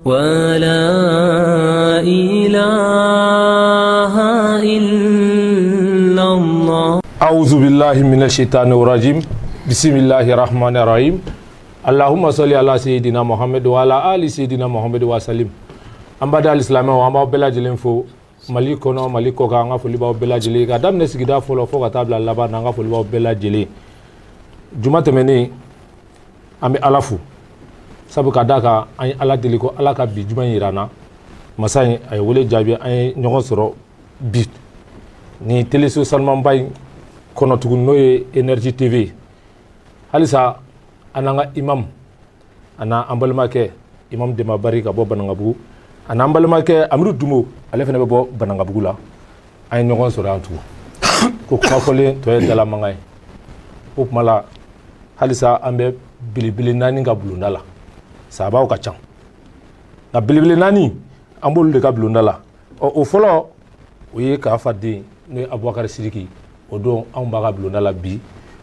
ولا إله إلا الله. أعوذ بالله من الشيطان الرجيم. بسم الله الرحمن الرحيم. اللهم صل على سيدنا محمد وعلى آل سيدنا محمد وسلم. An b'a da alisilamɛw, an b'aw bɛɛ lajɛlen fo, Mali kɔnɔ, Mali kɔ kan. An ka foli b'aw bɛɛ lajɛlen, ka daminɛ sigida fɔlɔ fo ka taa bila laban na. An ka foli b'aw bɛɛ lajɛlen. Juma tɛmɛnen, an bɛ Ala fo, sabu ka d'a kan an ye Ala deli ko Ala ka bi juma in yira an na. Masa in a ye wele jaabi, an ye ɲɔgɔn sɔrɔ bi ni teleso sanumanba in kɔnɔ tugun, n'o ye Énergie TV. Halisa an n'an ka imam, a n'an balimakɛ imam Demba Bari ka bɔ Banankabugu, a n'an balimakɛ Amidu Dunbo, ale fana bɛ bɔ Banankabugu la. An ye ɲɔgɔn sɔrɔ yan tugun. Ko kuma fɔlen tɔ ye dalamankan ye. O kuma la, halisa an bɛ belebele naani ka bulonda la. Sabaw ka ca, nka belebele naani, an b'olu de ka bulonda la. Ɔ, o fɔlɔ, o ye k'a fa den, n'o ye Abubakari Sidiki. O don anw b'a ka bulonda la bi.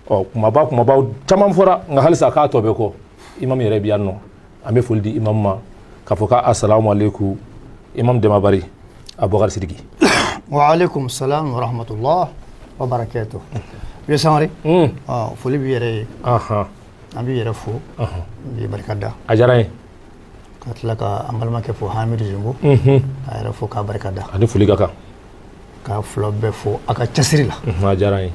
Ɔ, kumaba kumabaw caman fɔra, nka halisa k'a tɔ bɛ kɔ. Imam yɛrɛ bi yan nɔ. An bɛ foli di imam ma k'a fɔ k'a asalamu aleykum, imam Demba Bari, Abubakari Sidiki. Waaleykum salam wa rahmatullah wa barakatuh. Vieux Sangare, foli b'i yɛrɛ ye. An b'i yɛrɛ fo, n b'i barika da. A diyara n ye. Ka tila ka an balimakɛ fo, Hamidu Zunbo, a yɛrɛ fo k'a barika da. Ani foli ka kan. K'a fila bɛɛ fo a ka cɛsiri la. A diyara n ye.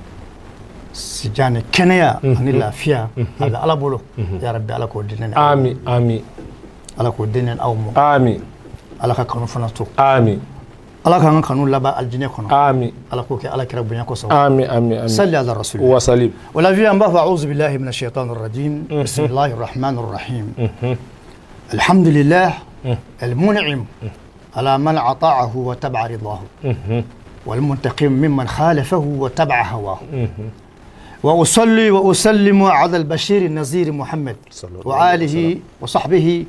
Sijan ni kɛnɛya ani lafiya, a bɛ Ala bolo. Ya Rabbi, Ala k'o di ne ni aw ma. Ami, ami. Ala k'o di ne ni aw ma. Ami. Ala ka kanu fana to. Ami. Ala k'an ka kanu laban alijinɛ kɔnɔ. Ami. Ala k'o kɛ Ala kira bonya kosɔn. Ami, ami, ami. Salli ala rasul. Wasalim. ولا في أن أعوذ بالله من الشيطان الرجيم. بسم الله الرحمن الرحيم. الحمد لله المنعم على من أطاعه وتبع رضاه، والمنتقم ممن خالفه وتبع هواه، وأصلي وأسلم على البشير النذير محمد صلى الله عليه وآله وصحبه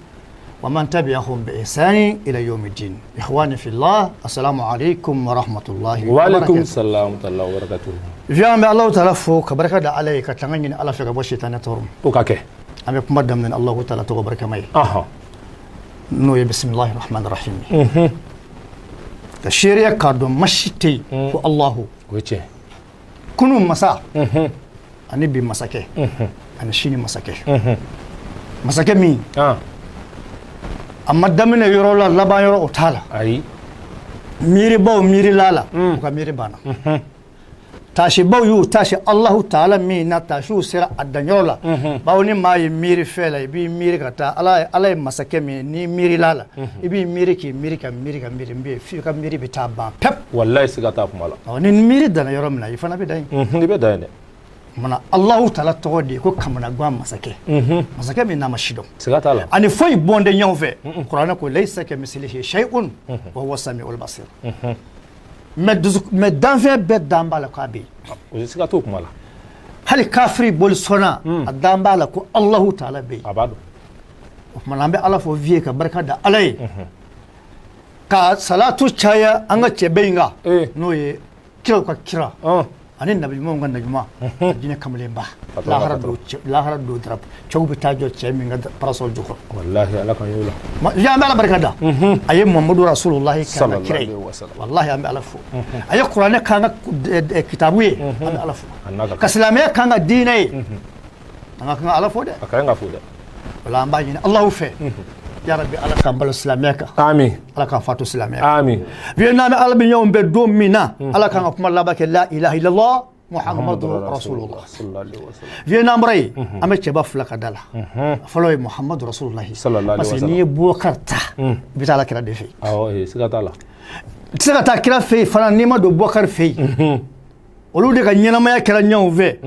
ومن تبعهم بإحسان إلى يوم الدين. إخواني في الله، السلام عليكم ورحمة الله وعليكم وبركاته. السلام ورحمة الله وبركاته. Vieux, an bɛ Alahu Taala fo ka barika da Ala ye, ka tanga ɲini Ala fɛ ka bɔ sitanɛ tɔɔrɔ ma. O ka kɛ. An bɛ kuma daminɛ ni Alahu Taala tɔgɔ barikama ye, n'o ye bisimilahi rahmani rahim ye, ka seereya k'a dɔn masi tɛ yen fo Alahu, O ye tiɲɛ. kunun masa ani bi masakɛ ani sini masakɛ, masakɛ min a ma daminɛ yɔrɔ la, laban yɔrɔ o t'a la. Ayi. Miiribaw miirila la, u ka miiri banna. Taasibaw y'u taasi Alahu Taala min na, taasiw sera a danyɔrɔ la. Bawo ni maa ye miiri fɛn la, i b'i miiri ka taa Ala. Ala ye masakɛ min ye, n'i miirila la, i b'i miiri k'i miiri ka miiri ka miiri n bɛ f'i ka miiri bɛ taa ban pep. Wallahi, siga t'a kuma la. Ɔ, ni miiri danna yɔrɔ min na, i fana bɛ dan yen. I bɛ dan yen dɛ. Munna Alahu Taala tɔgɔ de ye ko kamanagan masakɛ, masakɛ min n'a ma si dɔn Siga t'a la. ani foyi bɔn tɛ ɲɔgɔn fɛ. Kuranɛ ko layisa kamisilihi shay'un wa huwa sami'ul basir. Mais dusu mais danfɛn bɛɛ dan b'a la k'a bɛ yen. O ye siga t'o kuma la. Hali kafiri boli sɔnna, a dan b'a la ko Alahu Taala bɛ yen. A b'a dɔn. O tuma na, an bɛ Ala fɔ vieux, ka barika da Ala ye, ka salatu caya an ka cɛbɛ in kan, n'o ye kiraw ka kira ani nabi ɲumanw ka nabi ɲuman, jinɛ kamalenba, Patron. lahara Patron. don lahara don dara cɛw bɛ taa jɔ cɛ min ka parasol jukɔrɔ. Wallahi, Ala kan y'o la. Vieux, an bɛ Ala barika da a ye Muhamadu Rasulullahi k'an ka Sallallahu kira ye. alaihi wasallam. Wallahi, an bɛ Ala fo a ye kuranɛ k'an ka kitabu ye. An bɛ Ala fo A n'a ka ka silamɛya k'an ka diinɛ ye. An ka kan ka Ala fo dɛ. A ka ɲi ka fo dɛ. Wala an b'a ɲini Alahu fɛ, ya Rabbi, Ala k'an balo silamɛya kan. Ami. Ala k'an fatu silamɛya kan. Ami. Vieux, n'an bɛ Ala bɛ ɲɔgɔn bɛn don min na, Ala k'an ka kuma laban kɛ la ilaha illallah Muhammadu Rasulullah. Sallallahu alaihi wasallam. Vieux, n'an bɔra yen, an bɛ cɛba fila ka da la. A fɔlɔ ye Muhammadu Rasulullahi. Sallallahu alaihi Parce que wasallam. n'i ye Bubakar ta, i bɛ taa Ala kira de fɛ yen. Awɔ, siga t'a la. I tɛ se ka taa kira fɛ yen fana n'i ma don Bubakar fɛ yen. Olu de ka ɲɛnamaya kɛra ɲɔgɔn fɛ.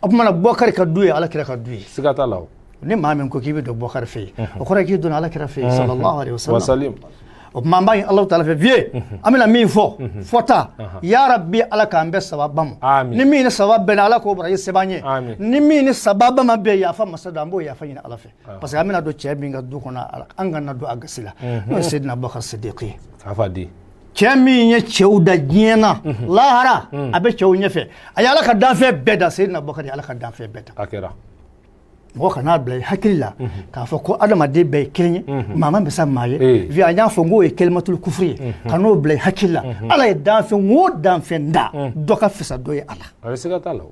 O tuma na, Bubakar ka du ye Ala kira ka du ye. Siga t'a la o. Ni maa min ko k'i bɛ don Bubakar fɛ yen, o kɔrɔ ye k'i donna Ala kira fɛ yen, sallallahu alaihi wasallam. Wasalim. O tuma, an b'a ɲini Alahu Taala fɛ, vieux, an bɛna min fɔ fɔta, ya Rabbi, Ala k'an bɛɛ sababa ma. Amin. Ni min ni sababa bɛnna, Ala k'o baraji sɛbɛn an ye. Amin. Ni min ni sababa ma bɛn, yafa masa don, an b'o yafa ɲini Ala fɛ, parce que an bɛna don cɛ min ka du kɔnɔ, an kana don a gasi la, n'o ye Seydina Abubakar Sidiki ye. K'a fa di. Cɛ min ye cɛw da diɲɛ na, lahara a bɛ cɛw ɲɛfɛ, a ye Ala ka danfɛn bɛɛ da. Seydina Abubakar ye Ala ka danfɛn bɛɛ da. A kɛra. Mɔgɔ kan'a bila i hakili la k'a fɔ ko adamaden bɛɛ ye kelen ye, maa man fisa maa ye. Vieux, an y'a fɔ n k'o ye kɛlimatul kufuri ye. Kan'o bila i hakili la. Ala ye danfɛn o danfɛn da, dɔ ka fisa dɔ ye a la. A bɛ siga t'a la o.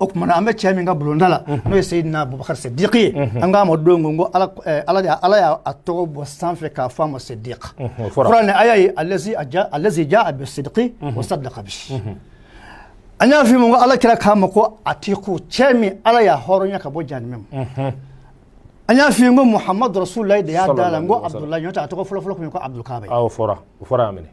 O tuma na, an bɛ cɛ min ka bulonda la, n'o ye Seyidina Abubakar Sidiki ye, an k'a ma don ko ala ala de ala y'a tɔgɔ bɔ sanfɛ k'a fɔ a ma Sidiki. O fɔra. Kuranɛ aya ye allazi aja allazi jaa bi sidiki wa saddaqa bi. An y'a f'i ma ko ala kira k'a ma ko atiku, cɛ min ala y'a hɔrɔnya ka bɔ jahanama ma. An y'a f'i ye ko Muhammadu Rasulullahi de y'a da la n ko Abudulayi, n'o tɛ a tɔgɔ fɔlɔ fɔlɔ tun ye ko Abdulkaba ye. Awɔ, o fɔra, o fɔra yan minɛ.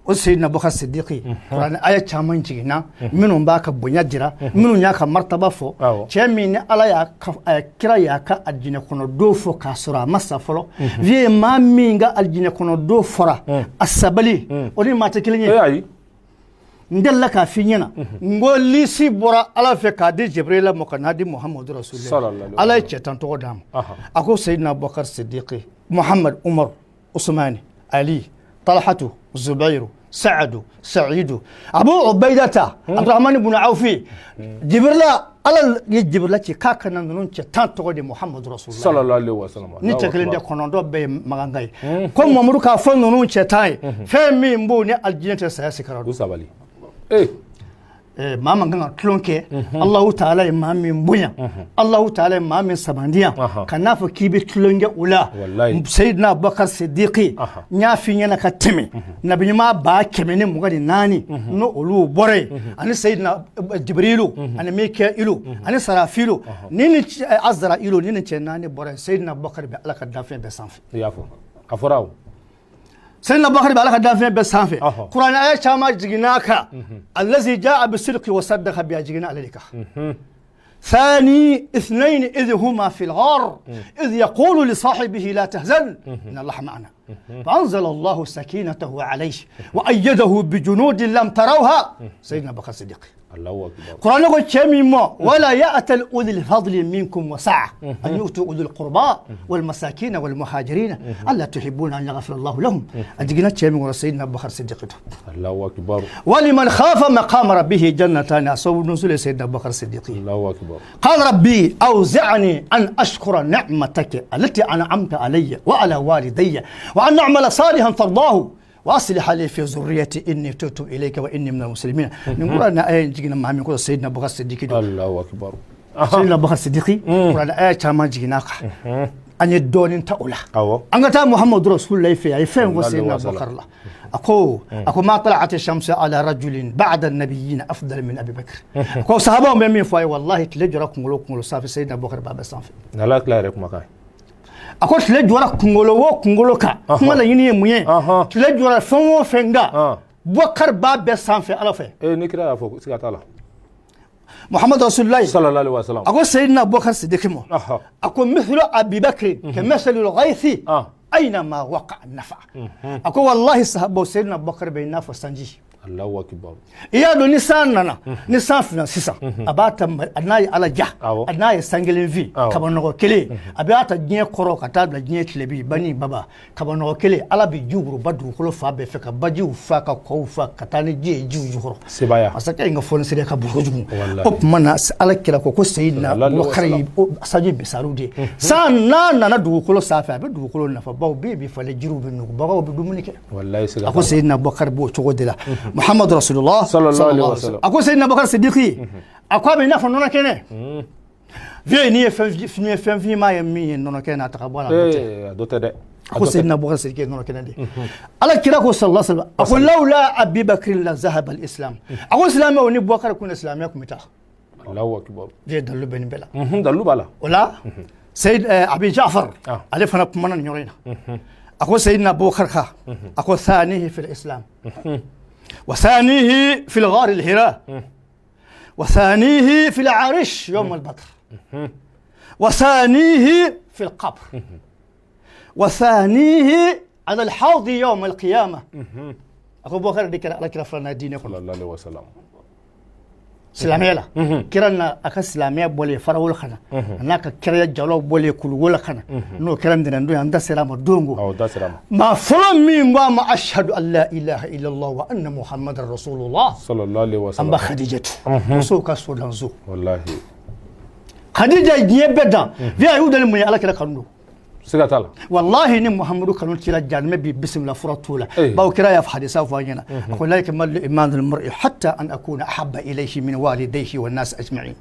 O Seyidina Abubakar Sidiki, kuranɛ aya caman jiginna minnu b'a ka bonya jira, minnu y'a ka martaba fɔ. Cɛ min ni ala y'a ka kira y'a ka alijinɛ kɔnɔ don fɔ k'a sɔrɔ a ma sa fɔlɔ. Vieux, maa min ka alijinɛ kɔnɔ don fɔra a sabali, o ni maa tɛ kelen ye. Ayi. N delila k'a f'i ɲɛna n ko lisi bɔra ala fɛ k'a di Jibrila ma ka n'a di Muhamadu Rasulillah. Ala ye cɛ 10 tɔgɔ d'a ma. A ko Seyidina Abubakar Sidiki, Muhamad, Umar, Usmani, Ali, Talhatu, Zubairu, Saadu, Saidu, Abu Ubaidata, Abdurrahman ibn Awfi. Jibrila, ala ye Jibrila ci k'a ka na ninnu cɛ 10 tɔgɔ di Muhamadu Rasulillah. Sallallahu alaihi wasallam. Ni cɛ kelen tɛ, 9 bɛɛ ye maganka ye. Ko Mamadu k'a fɔ ninnu cɛ 10 ye, fɛn min b'o ni alijinɛ tɛ, saya sikara don. Sabali. Ee. Maa man kan ka tulon kɛ. Alahu taala ye maa min bonya, Alahu taala ye maa min sabandiya, ka n'a fɔ k'i bɛ tulon kɛ o la. Seyidina Abubakar Sidiki, n y'a f'i ɲɛna ka tɛmɛ, nabi ɲuman 124,000 n'o olu bɔra yen, ani Seyidina Jibirilu, ani Mikailu, ani Sarafilu, ni Azra'ilu, ni cɛ naani bɔra yen, Seyidina Abubakar bɛ Ala ka danfɛn bɛɛ sanfɛ. I y'a fɔ, a fɔra o. Seyidina Abubakar bɛ Ala ka danfɛn bɛɛ sanfɛ. Kuranɛ aya caman jiginna a kan. Allazi jaa bisidqi wa saddaqa bi, a jiginna ale de kan. ثاني اثنين إذ هما في الغار إذ يقول لصاحبه لا تحزن إن الله معنا فأنزل الله سكينته عليه وأيده بجنود لم تروها. سيدنا أبو بكر الصديق. الله أكبر. قرآن يقول كميما ولا يأتل أولي الفضل منكم وسعة أن يؤتوا أولي القربى والمساكين والمهاجرين ألا تحبون أن يغفر الله لهم. أدقنا كميما سيدنا أبو بكر الصديق. الله أكبر. ولمن خاف مقام ربه جنتان، صوب نزول سيدنا أبو بكر الصديق. الله أكبر. قال ربي أوزعني أن أشكر نعمتك التي أنعمت علي وعلى والدي وأن أعمل صالحا ترضاه وأصلح لي في ذريتي إني تبت إليك وإني من المسلمين. نقول أنا آية جينا مع من سيدنا أبو بكر الصديق. الله أكبر. سيدنا أبو بكر الصديق قرآن آية كما جينا أن يدون تأولا. أن محمد رسول الله في فين سيدنا أبو بكر الله. أكو ما طلعت الشمس على رجل بعد النبيين أفضل من أبي بكر. أكو صحابة من فاي والله تلجركم ولوكم صافي سيدنا أبو بكر بابا صافي. لا لا ركم كاي. A ko tile jɔra kunkolo o kunkolo kan, kuma laɲini ye mun ye? Tile jɔra fɛn o fɛn kan, Bubakari b'a bɛɛ sanfɛ Ala fɛ. Ni kira y'a fɔ, siga t'a la. Muhamadu Rasulullahi sallallahu alaihi wasallam. A ko Seyidina Abubakar Sidiki ma, a ko mithlu Abi Bakri ka mathalil ghaythi aynama waqa'a nafa. A ko wallahi sahabaw, Seyidina Abubakar bɛ i n'a fɔ sanji. Allahu akbar. I y'a dɔn ni san nana, ni san finna sisan, a b'a ta, n'a ye Ala ja, n'a ye san kelen fin, kabanɔgɔ kelen, a b'a ta diɲɛ kɔrɔ ka taa bila diɲɛ tilebi, bani baba, kabanɔgɔ kelen, Ala bɛ ji woroba dugukolo fan bɛɛ fɛ, ka bajiw fa, ka kɔw fa, ka taa ni ji ye jiw jukɔrɔ. Sebaya. Masakɛ in ka fɔniseriya ka bon kojugu. O tuma na, Ala kira ko Seyidina Abubakar ye sanji misaliw de ye. San n'a nana dugukolo sanfɛ, a bɛ dugukolo nafa, baw bin bɛ falen, jiriw bɛ nugu, baganw bɛ dumuni kɛ. A ko Seyidina Abubakar b'o cogo de la. Muhammad Rasulullah sallallahu alaihi wasallam. A ko Seyidina Abubakar Sidiki, a ko a bɛ i n'a fɔ nɔnɔ kɛnɛ. Vieux, n'i ye fɛn finman ye min ye nɔnɔ kɛnɛ, a ta ka bɔ a la. A dɔ tɛ dɛ. A ko Seyidina Abubakar Sidiki ye nɔnɔ kɛnɛ de ye. Ala kira ko sallallahu alaihi wasallam, a ko lawla Abi Bakr la zahaba al-islam. A ko silamɛw, ni Bubakar kun silamɛya kun bɛ taa. Allahu akbar. Vieux, dalilu bɛ nin bɛɛ la. Dalilu b'a la. O la Seyid Abi Jafar, ale fana kumana nin yɔrɔ in na. A ko Seyidina Abubakar ka, a ko thanihi fil islam وثانيه في الغار الهراء وثانيه في العرش يوم البدر وثانيه في القبر وثانيه على الحوض يوم القيامة. أبو بكر ذكر على كلا فلان الدين صلى الله عليه وسلم. silamɛya la, kira na a ka silamɛya bɔlen farawolo ka na, a n'a ka kiraya jalaw bɔlen kuluwo la ka na, n'o kɛra ntɛnɛn don ye, an da sera a ma don ko maa fɔlɔ min ko a ma ashhadu an la ilaha illallah wa anna muhammadan rasulullah, sallallahu alaihi wasallam, an ba Khadijatu, musow ka sodanso. Wallahi. Khadija ye diɲɛ bɛɛ dan. Vieux, a y'u dan ni mun ye? Ala kira kanu don. Siga t'a la. Wallahi, ni Muhammadu kanu t'i la, jahanamɛ b'i bisimila, fura t'o la. Bawo kira y'a hadisa fɔ an ɲɛna, a ko: لا يكمل إيمان المرء حتى أن أكون أحب إليه من والديه والناس أجمعين.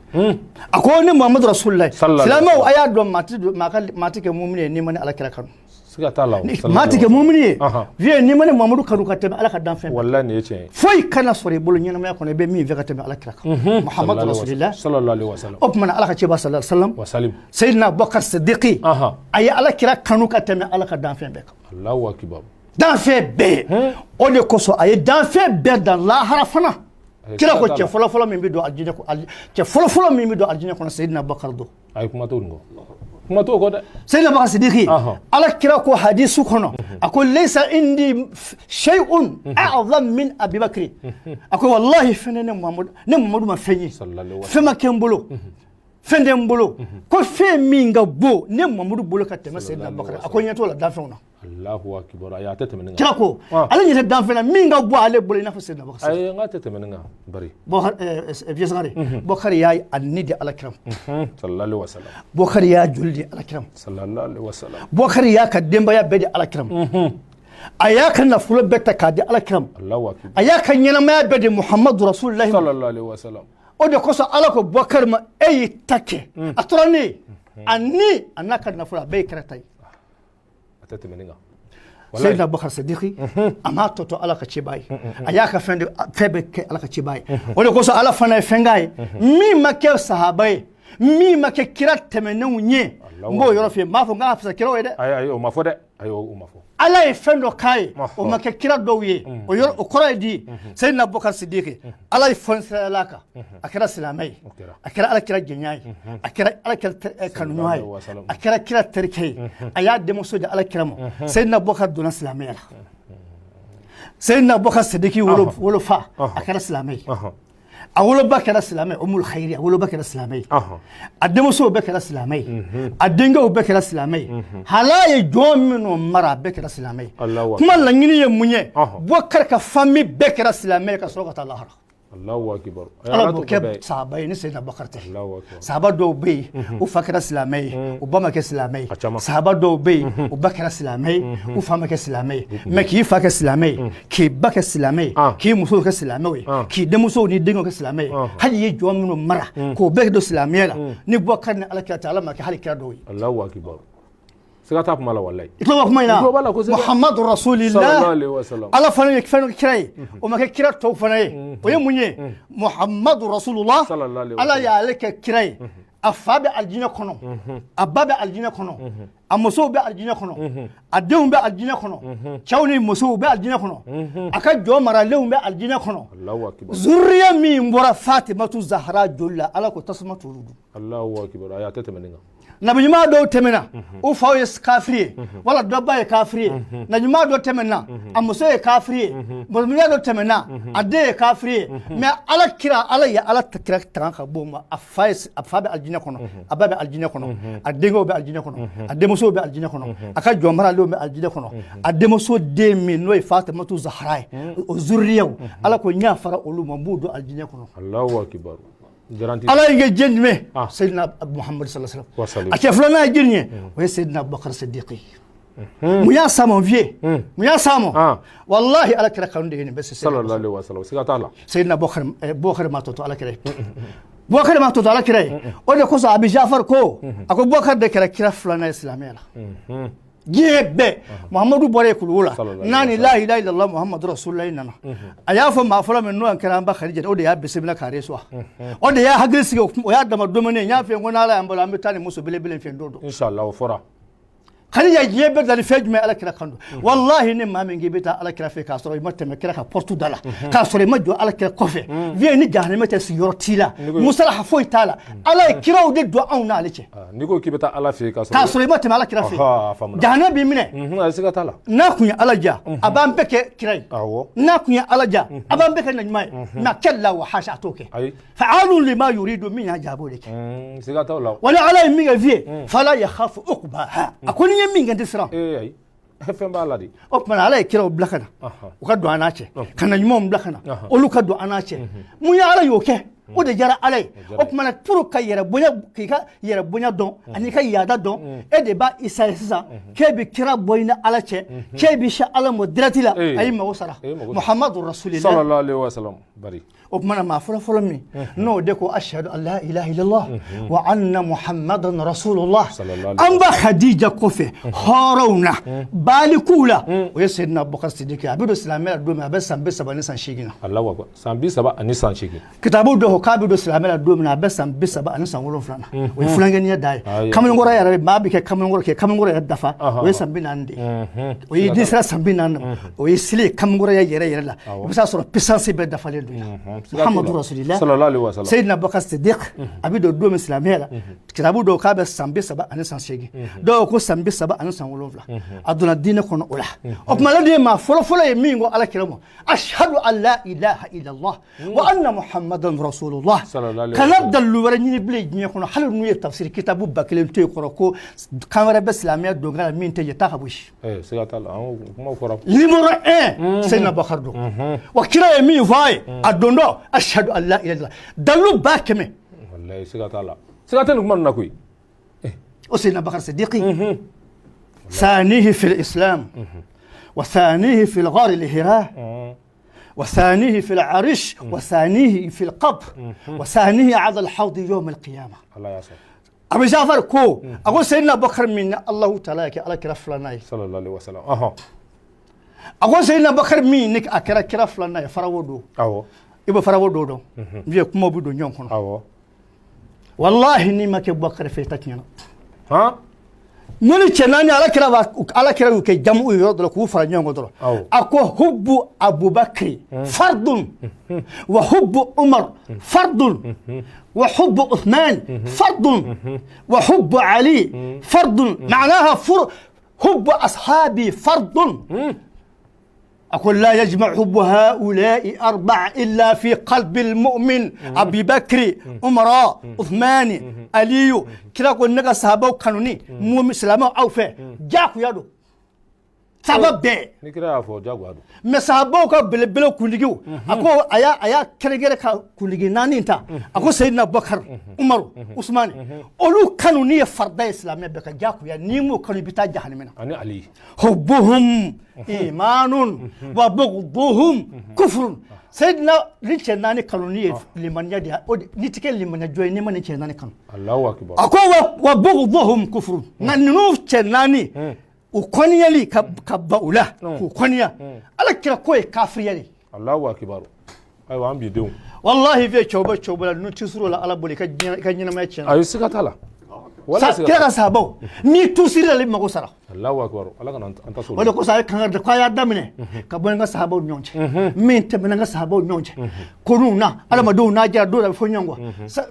A ko ni Muhammadu Rasulullah, silamɛw, a y'a dɔn maa tɛ kɛ mumini ye n'i ma ni ala kira kanu. Siga t'a la. Maa tɛ kɛ mumini ye, vieux, n'i ma ni Muhammadu kanu ka tɛmɛ ala ka danfɛn. Wallahi, nin ye tiɲɛ ye. Foyi kana sɔrɔ i bolo ɲɛnamaya kɔnɔ i bɛ min fɛ ka tɛmɛ ala kira kan, Muhammadu Rasulullah. Sallallahu alaihi wasallam. O tuma na, ala ka cɛba sallallahu alaihi wasallam, wasalim, Seydina Abubakar Sidiki, a ye ala kira kanu ka tɛmɛ ala ka danfɛn bɛɛ kan. Allahu akbar. Danfɛn bɛɛ. O de kosɔn a ye danfɛn bɛɛ dan lahara fana. Kira ko cɛ fɔlɔfɔlɔ min bɛ don alijinɛ, cɛ fɔlɔfɔlɔ min bɛ don alijinɛ kɔnɔ, Seydina Abubakar don. A ye kuma t'o nin kɔ, kuma t'o kɔ dɛ. Seydina Abubakar Sidiki, ala kira ko hadisu kɔnɔ, a ko: ليس عندي شيء أعظم من أبي بكر. A ko wallahi, fɛn ne Muhammadu, ne Muhammadu ma fɛn ye, fɛn ma kɛ n bolo, fɛn tɛ n bolo ko fɛn min ka bon ne Muhammadu bolo ka tɛmɛ Seydina Abubakar. A ko ɲɛ t'o la danfɛnw na. Allahu akbar. Ayi, a tɛ tɛmɛ nin kan. Kira ko ale ɲɛ tɛ danfɛn na min ka bɔ ale bolo i n'a fɔ Seydina Abubakar. Ayi, n k'a tɛ tɛmɛ nin kan bari. Vieux Sangare, Bukari y'a a ni di ala kira ma. Sallallahu alaihi wasallam. Bukari y'a joli di ala kira ma. Sallallahu alaihi wasallam. Bukari y'a ka denbaya bɛɛ di ala kira ma. A y'a ka nafolo bɛɛ ta k'a di ala kira ma. Allahu akbar. A y'a ka ɲɛnamaya bɛɛ di Muhammadu Rasulullahi ma. Sallallahu alaihi wasallam. O de kosɔn ala ko Bukari ma: e y'i ta kɛ, a tora ne ye, a ni a n'a ka nafolo, a bɛɛ ye kira ta ye. A tɛ tɛmɛ nin kan. Seydina Abubakar Sidiki, a m'a tɔ to ala ka ciba ye, a y'a ka fɛn de fɛn bɛɛ kɛ ala ka ciba ye. O de kosɔn ala fana ye fɛn k'a ye min ma kɛ sahaba ye, min ma kɛ kira tɛmɛnenw ye. N b'o yɔrɔ f'i ye, n b'a fɔ n k'a fisa kiraw ye dɛ. Ayi, ayi, o ma fɔ dɛ. Ayi, o ma fɔ. Ala ye fɛn dɔ k'a ye, o ma kɛ kira dɔw ye. O yɔrɔ, o kɔrɔ ye di? Seydina Abubakar Sidiki, ala ye fɛn sirala kan, a kɛra silamɛ ye, a kɛra ala kira jɛnya ye, a kɛra ala kira kanuɲɔgɔn ye, a kɛra kira terikɛ ye, a y'a denmuso di ala kira ma. Seydina Abubakar donna silamɛya la. Seydina Abubakar Sidiki wolofa, a kɛra silamɛ ye. A woloba kɛra silamɛ, Umul Khayri, a woloba kɛra silamɛ ye. A denmusow bɛɛ kɛra silamɛ ye, a denkɛw bɛɛ kɛra silamɛ ye, hal'a ye jɔn minnu mara, a bɛɛ kɛra silamɛ ye. Kuma laɲini ye mun ye? Bubakari ka famille bɛɛ kɛra silamɛ ye ka sɔrɔ ka taa lahara. Allahu akbar. Ala b'o kɛ sahaba ye ni Seydina Bakari tɛ. Sahaba dɔw bɛ yen, u fa kɛra silamɛ ye, u ba ma kɛ silamɛ ye. Sahaba dɔw bɛ yen, u ba kɛra silamɛ ye, u fa ma kɛ silamɛ ye. Mais k'i fa kɛ silamɛ ye, k'i ba kɛ silamɛ ye, k'i musow kɛ silamɛw ye, k'i denmusow ni denkɛw kɛ silamɛ ye, hali i ye jɔn minnu mara k'o bɛɛ don silamɛya la, ni Bubakari ni ala kira tɛ, ala ma kɛ hali kira dɔw ye. Allahu akbar. Siga t'a kuma la, walayi. I tulo b'a kuma in na? Muhammadu Rasulillah, ala fana ye fɛn dɔ kira ye, o ma kɛ kira tɔw fana ye. O ye mun ye? Muhammadu Rasulullah, ala y'ale kɛ kira ye. A fa bɛ alijinɛ kɔnɔ, a ba bɛ alijinɛ kɔnɔ, a musow bɛ alijinɛ kɔnɔ, a denw bɛ alijinɛ kɔnɔ, cɛw ni musow bɛ alijinɛ kɔnɔ, a ka jɔ maralenw bɛ alijinɛ kɔnɔ. Zuriya min bɔra Fatimatu Zahara joli la, ala ko tasuma t'olu dun. Allahu akbar. Ayi, a tɛ tɛmɛ nin kan. Nabi ɲuman dɔw tɛmɛna, u faw ye kafiri ye wala dɔ ba ye kafiri ye. Nabi ɲuman dɔ tɛmɛna, a muso ye kafiri ye. Nabi ɲuman dɔ tɛmɛna, a den ye kafiri ye. Mais ala kira, ala ye ala kira tanga ka bɔ o ma. A fa ye, a fa bɛ alijinɛ kɔnɔ, a ba bɛ alijinɛ kɔnɔ, a denkɛw bɛ alijinɛ kɔnɔ, a denmusow bɛ alijinɛ kɔnɔ, a ka jɔn maralenw bɛ alijinɛ kɔnɔ. A denmuso den min n'o ye Fatimatu Zahara ye, o zuriyaw, ala ko n y'a fara olu ma, n b'u don alijinɛ kɔnɔ. Allahu akbar. Ala ye kɛ jɛn jumɛn? Seydina Muhammadu sallallahu alaihi wasallam. A cɛ filanan ye jɔni ye? O ye Seydina Abubakar Sidiki. Mun y'a s'a ma, vieux? Mun y'a s'a ma? Wallahi, ala kira kanu de ye nin bɛɛ se. Sallallahu alaihi wasallam, siga t'a la. Seydina Abubakar, Bubakar ma tɔ to ala kira ye, Bubakar ma tɔ to ala kira ye. O de kosɔn Abi Jafar ko, a ko Bubakar de kɛra kira filanan ye silamɛya la. Diɲɛ bɛɛ, Muhammadu bɔra yen kuluwo la n'a ni la ilaha illallah Muhammadu rasulullah nana, a y'a fɔ maa fɔlɔ min n'o kɛra an ba Khadija, o de y'a bisimila k'a reçoit, o de y'a hakili sigi, o y'a dama dumuni. N y'a f'i ye ko n'ala y'an balo, an bɛ taa ni muso belebele fɛ don dɔ. Inshallah, o fɔra. Khadija, diɲɛ bɛɛ dali fɛn jumɛn? Ala kira kan don. Wallahi, ni maa min k'i bɛ taa ala kira fɛ k'a sɔrɔ i ma tɛmɛ kira ka porte da la, k'a sɔrɔ i ma jɔ ala kira kɔfɛ, vieux, ni jahanamɛ tɛ, sigiyɔrɔ t'i la, musalaha foyi t'a la. Ala ye kiraw de don anw n'ale cɛ. N'i ko k'i bɛ taa ala fɛ yen k'a sɔrɔ i ma tɛmɛ ala kira fɛ, jahanamɛ b'i minɛ. Ayi, siga t'a la. N'a kun ye ala ja, a b'an bɛɛ kɛ kira ye. N'a kun ye ala ja, a b'an bɛɛ kɛ naɲuman ye. Mais كلا وحاشا, a t'o kɛ. فعال لما يريد, min y'a ja, a b'o de kɛ. Siga t'o la. Wala ala ye min kɛ, vieux, فلا يخاف عقباها. A ko ni ye min kɛ, n tɛ siran. Ayi, fɛn b'a la de. O tuma na, ala ye kiraw bila ka na, u ka don an n'a cɛ, ka na ɲumanw bila ka na, olu ka don an n'a cɛ. Mun ye ala y'o kɛ? O de diyara Ala ye. O tuma na, pour ka yɛrɛ bonya, k'i ka yɛrɛ bonya dɔn ani ka yaada dɔn, e de b'a essayer sisan k'e bɛ kira bɔ i ni Ala cɛ, k'e bɛ se Ala ma direct la. A y'i mago sara. Muhammadu rasulillah. Sallallahu alaihi wasallam, bari. O tuma na, maa fɔlɔ fɔlɔ min n'o de ko ashhadu an la ilaha illallah wa anna muhammadan rasulullah, an ba Khadija kɔfɛ hɔrɔnw na, balikuw la, o ye Seydina Abubakar Sidiki. A bɛ don silamɛya la don min, a bɛ san 38 san na. Allahu akbar, san 38 san. Kitabu dɔw ko k'a bɛ don silamɛya la don min na, a bɛ san 37 san na. O ye fulankɛniya da ye. Kamalenkɔrɔ yɛrɛ, maa bɛ kɛ kamalenkɔrɔ kɛ kamalenkɔrɔ yɛrɛ dafa, o ye san 40 de ye. O ye n'i sera san 40 ma, o ye selen ye kamalenkɔrɔya yɛrɛ yɛrɛ la. I bɛ s'a sɔrɔ puissance bɛɛ dafalen don. Muhammadu rasulillah. Sallallahu alaihi wasallam. Seydina Abubakar Sidiki, a bɛ don don min silamɛya la, kitabu dɔw k'a bɛ san 38 san, dɔw ko san 37 san. A donna diinɛ kɔnɔ o la. O tuma, ale de ye maa fɔlɔ fɔlɔ ye min ko Ala kira ma ashhadu an la ilaha illallah wa anna muhammadan rasulullah. Kana dalilu wɛrɛ ɲini bilen diɲɛ kɔnɔ, hali n'u ye tafsiri kitabu 1000 to yen kɔrɔ ko kan wɛrɛ bɛ silamɛya don la min tɛ yen, taa ka bɔ yen. Siga t'a la, kuma fɔra. Numéro 1, Seydina Abubakar don wa. Kira ye min fɔ a ye a don dɔ, ashhadu an la ilaha illallah, dalilu 100 000. Wallahi, siga t'a la, siga tɛ nin kuma ninnu na koyi. O Seydina Abubakar Sidiki, ثانيه في الإسلام وثانيه في الغار الهراء وثانيه في العرش وثانيه في القبر وثانيه على الحوض يوم القيامة. Allah y'a sɔn. Abu Jafar ko, a ko Seydina Abubakar min Allahu taala kɛ Ala kira filanan ye. Sallallahu alaihi wasallam. A ko Seydina Abubakar min ni a kɛra kira filanan ye, farawo don. I bɛ farawo dɔw dɔn, n bɛ kumaw bɛ don ɲɔgɔn kɔnɔ. Wallahi, n'i ma kɛ Abubakar fɛ, i ta tiɲɛna. Ni cɛ naani, Ala kira b'a, Ala kira y'u kɛ jamu yɔrɔ dɔ la k'u fara ɲɔgɔn kan dɔrɔn. A ko hubbu Abubakari fardun wa hubbu Umar fardun wa hubbu Uthman fardun wa hubbu Ali fardun, معناها فر حب أصحابي فرض. أقول لا يجمع حب هؤلاء أربع إلا في قلب المؤمن، أبي بكر، عمر، عثمان، علي. Kira ko ne ka sahabaw kanuni mu'min silamɛw aw fɛ diyagoya don, sahaba bɛɛ. Ni kira y'a fɔ, diyagoya don. Mais sahabaw ka belebele kuntigiw, a ko a y'a kɛrɛnkɛrɛn ka kuntigi naani ta. A ko Seyidina Abubakar, Umaru, Usumani, olu kanuni ye farida ye silamɛ bɛɛ ka, diyagoya. N'i m'o kanu, i bɛ taa jahanamɛ na. Ani Ali. حبهم إيمان وبغضهم كفر. Seyidina ni cɛ naani kanuni ye limaniya de ye. O de n'i ti kɛ limaniya jɔn ye n'i ma nin cɛ naani kanu. Allahu akbar. A ko wa بغضهم كفر. Nka ninnu cɛ naani, u kɔniyali ka ba u la k'u kɔniya, Ala kira ko ye kafiriya de ye. Allahu akbar, ayiwa, an bi denw. Wallahi, fɛ cɛw bɛ cɛw bolo ninnu tisuru la Ala bolo, i ka diɲɛ, i ka ɲɛnamaya tiɲɛna. Ayi, siga t'a la. Wala siga. Kira ka sahabaw, n'i tusiri la, i mago sara. Allahu akbar, Ala kana an ta so. O de kosɔn a ye kangari da ko a y'a daminɛ ka bɔ n ka sahabaw ni ɲɔgɔn cɛ, min tɛmɛna n ka sahabaw ni ɲɔgɔn cɛ konuw na, adamadenw n'a jɛra don dɔ a bɛ fɔ ɲɔgɔn kɔ.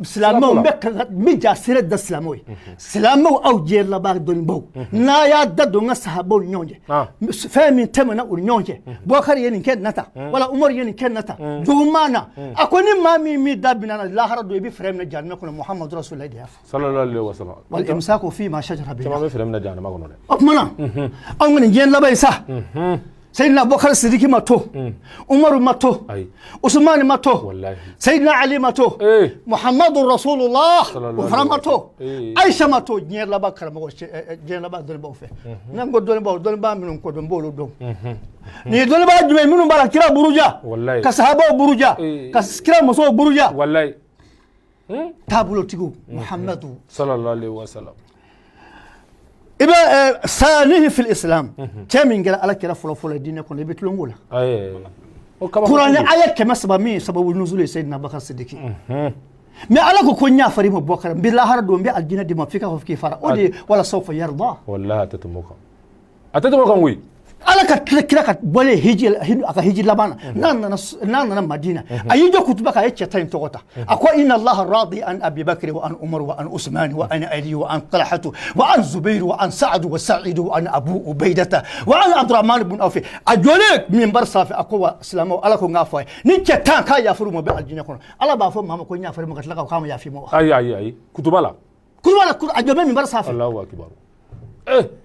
Silamɛw, n bɛ kanga n bɛ ja seere da silamɛw ye. Silamɛw, aw diɲɛ laban dɔnnibaw, n'a y'a da don n ka sahabaw ni ɲɔgɔn cɛ, fɛn min tɛmɛna u ni ɲɔgɔn cɛ, Bubakari ye nin kɛ nin ta, wala Umaru ye nin kɛ nin ta, juguman na, a ko ni maa min m'i da binna na lahara don, i bɛ fɛrɛ minɛ jahanamɛ kɔnɔ. Muhamadu rasulillah de y'a fɔ. Sallallahu alaihi wasallam. والإمساك فيما شجر caman بينهم. Bɛ fɛrɛ minɛ jahanama kɔnɔ dɛ. O tuma na, anw kɔni diɲɛ laban ye sa, Seyidina Abubakar Sidiki ma to, Umaru ma to, Ayi. Usumani ma to, Wallahi. Seyidina Ali ma to, Muhammadu Rasulullah Sallallahu o fana ma alaihi to, wasallam. Aisha ma to. Diɲɛ laban karamɔgɔ diɲɛ laban dɔnnibaaw fɛ, n'an ko dɔnnibaaw, dɔnnibaa minnu ko dɔn, n b'olu dɔn. Nin ye dɔnnibaa jumɛn ye? Minnu b'a la kira buruja, Wallahi. ka sahabaw buruja, ka kira musow buruja, Wallahi. Taabolotigiw, Muhammadu. Sallallahu alaihi wasallam. I bɛ ثانيه في الإسلام, cɛ min kɛra Ala kira fɔlɔ fɔlɔ ye diinɛ kɔnɔ, i bɛ tulon k'o la. Ayi, o kaba. Kuranɛ aya 300 min sababu nuzul ye Seyidina Abubakar Sidiki. Mais Ala ko ko n y'a fara i ma Bubakar, n bɛ lahara don, n bɛ alijinɛ d'i ma, f'i k'a fɔ k'i fara o de ye ولسوف يرضى. Wallahi, a tɛ tɛmɛ o kan, a tɛ tɛmɛ o kan koyi. Ala ka kira, kira ka bɔlen hiji, a ka hiji laban na, n'a nana Madina, a y'i jɔ kutuba kan, a ye cɛ tan in tɔgɔ ta. A ko إن الله راضي عن أبي بكر وعن عمر وعن عثمان وعن علي وعن طلحة وعن زبير وعن سعد وسعيد وعن أبو عبيدة وعن عبد الرحمن بن عوف. A jɔlen minbar sanfɛ, a ko wa silamɛw, Ala ko n k'a fɔ a ye ni cɛ tan k'a yafuru ma, bɛ alijinɛ kɔnɔ. Ala b'a fɔ maa ma ko n yafara ma, ka tila k'a ma yafi ma wa? Ayi, ayi, ayi, kutuba la. Kutuba la, a jɔ bɛ minbar sanfɛ. Allahu akbar,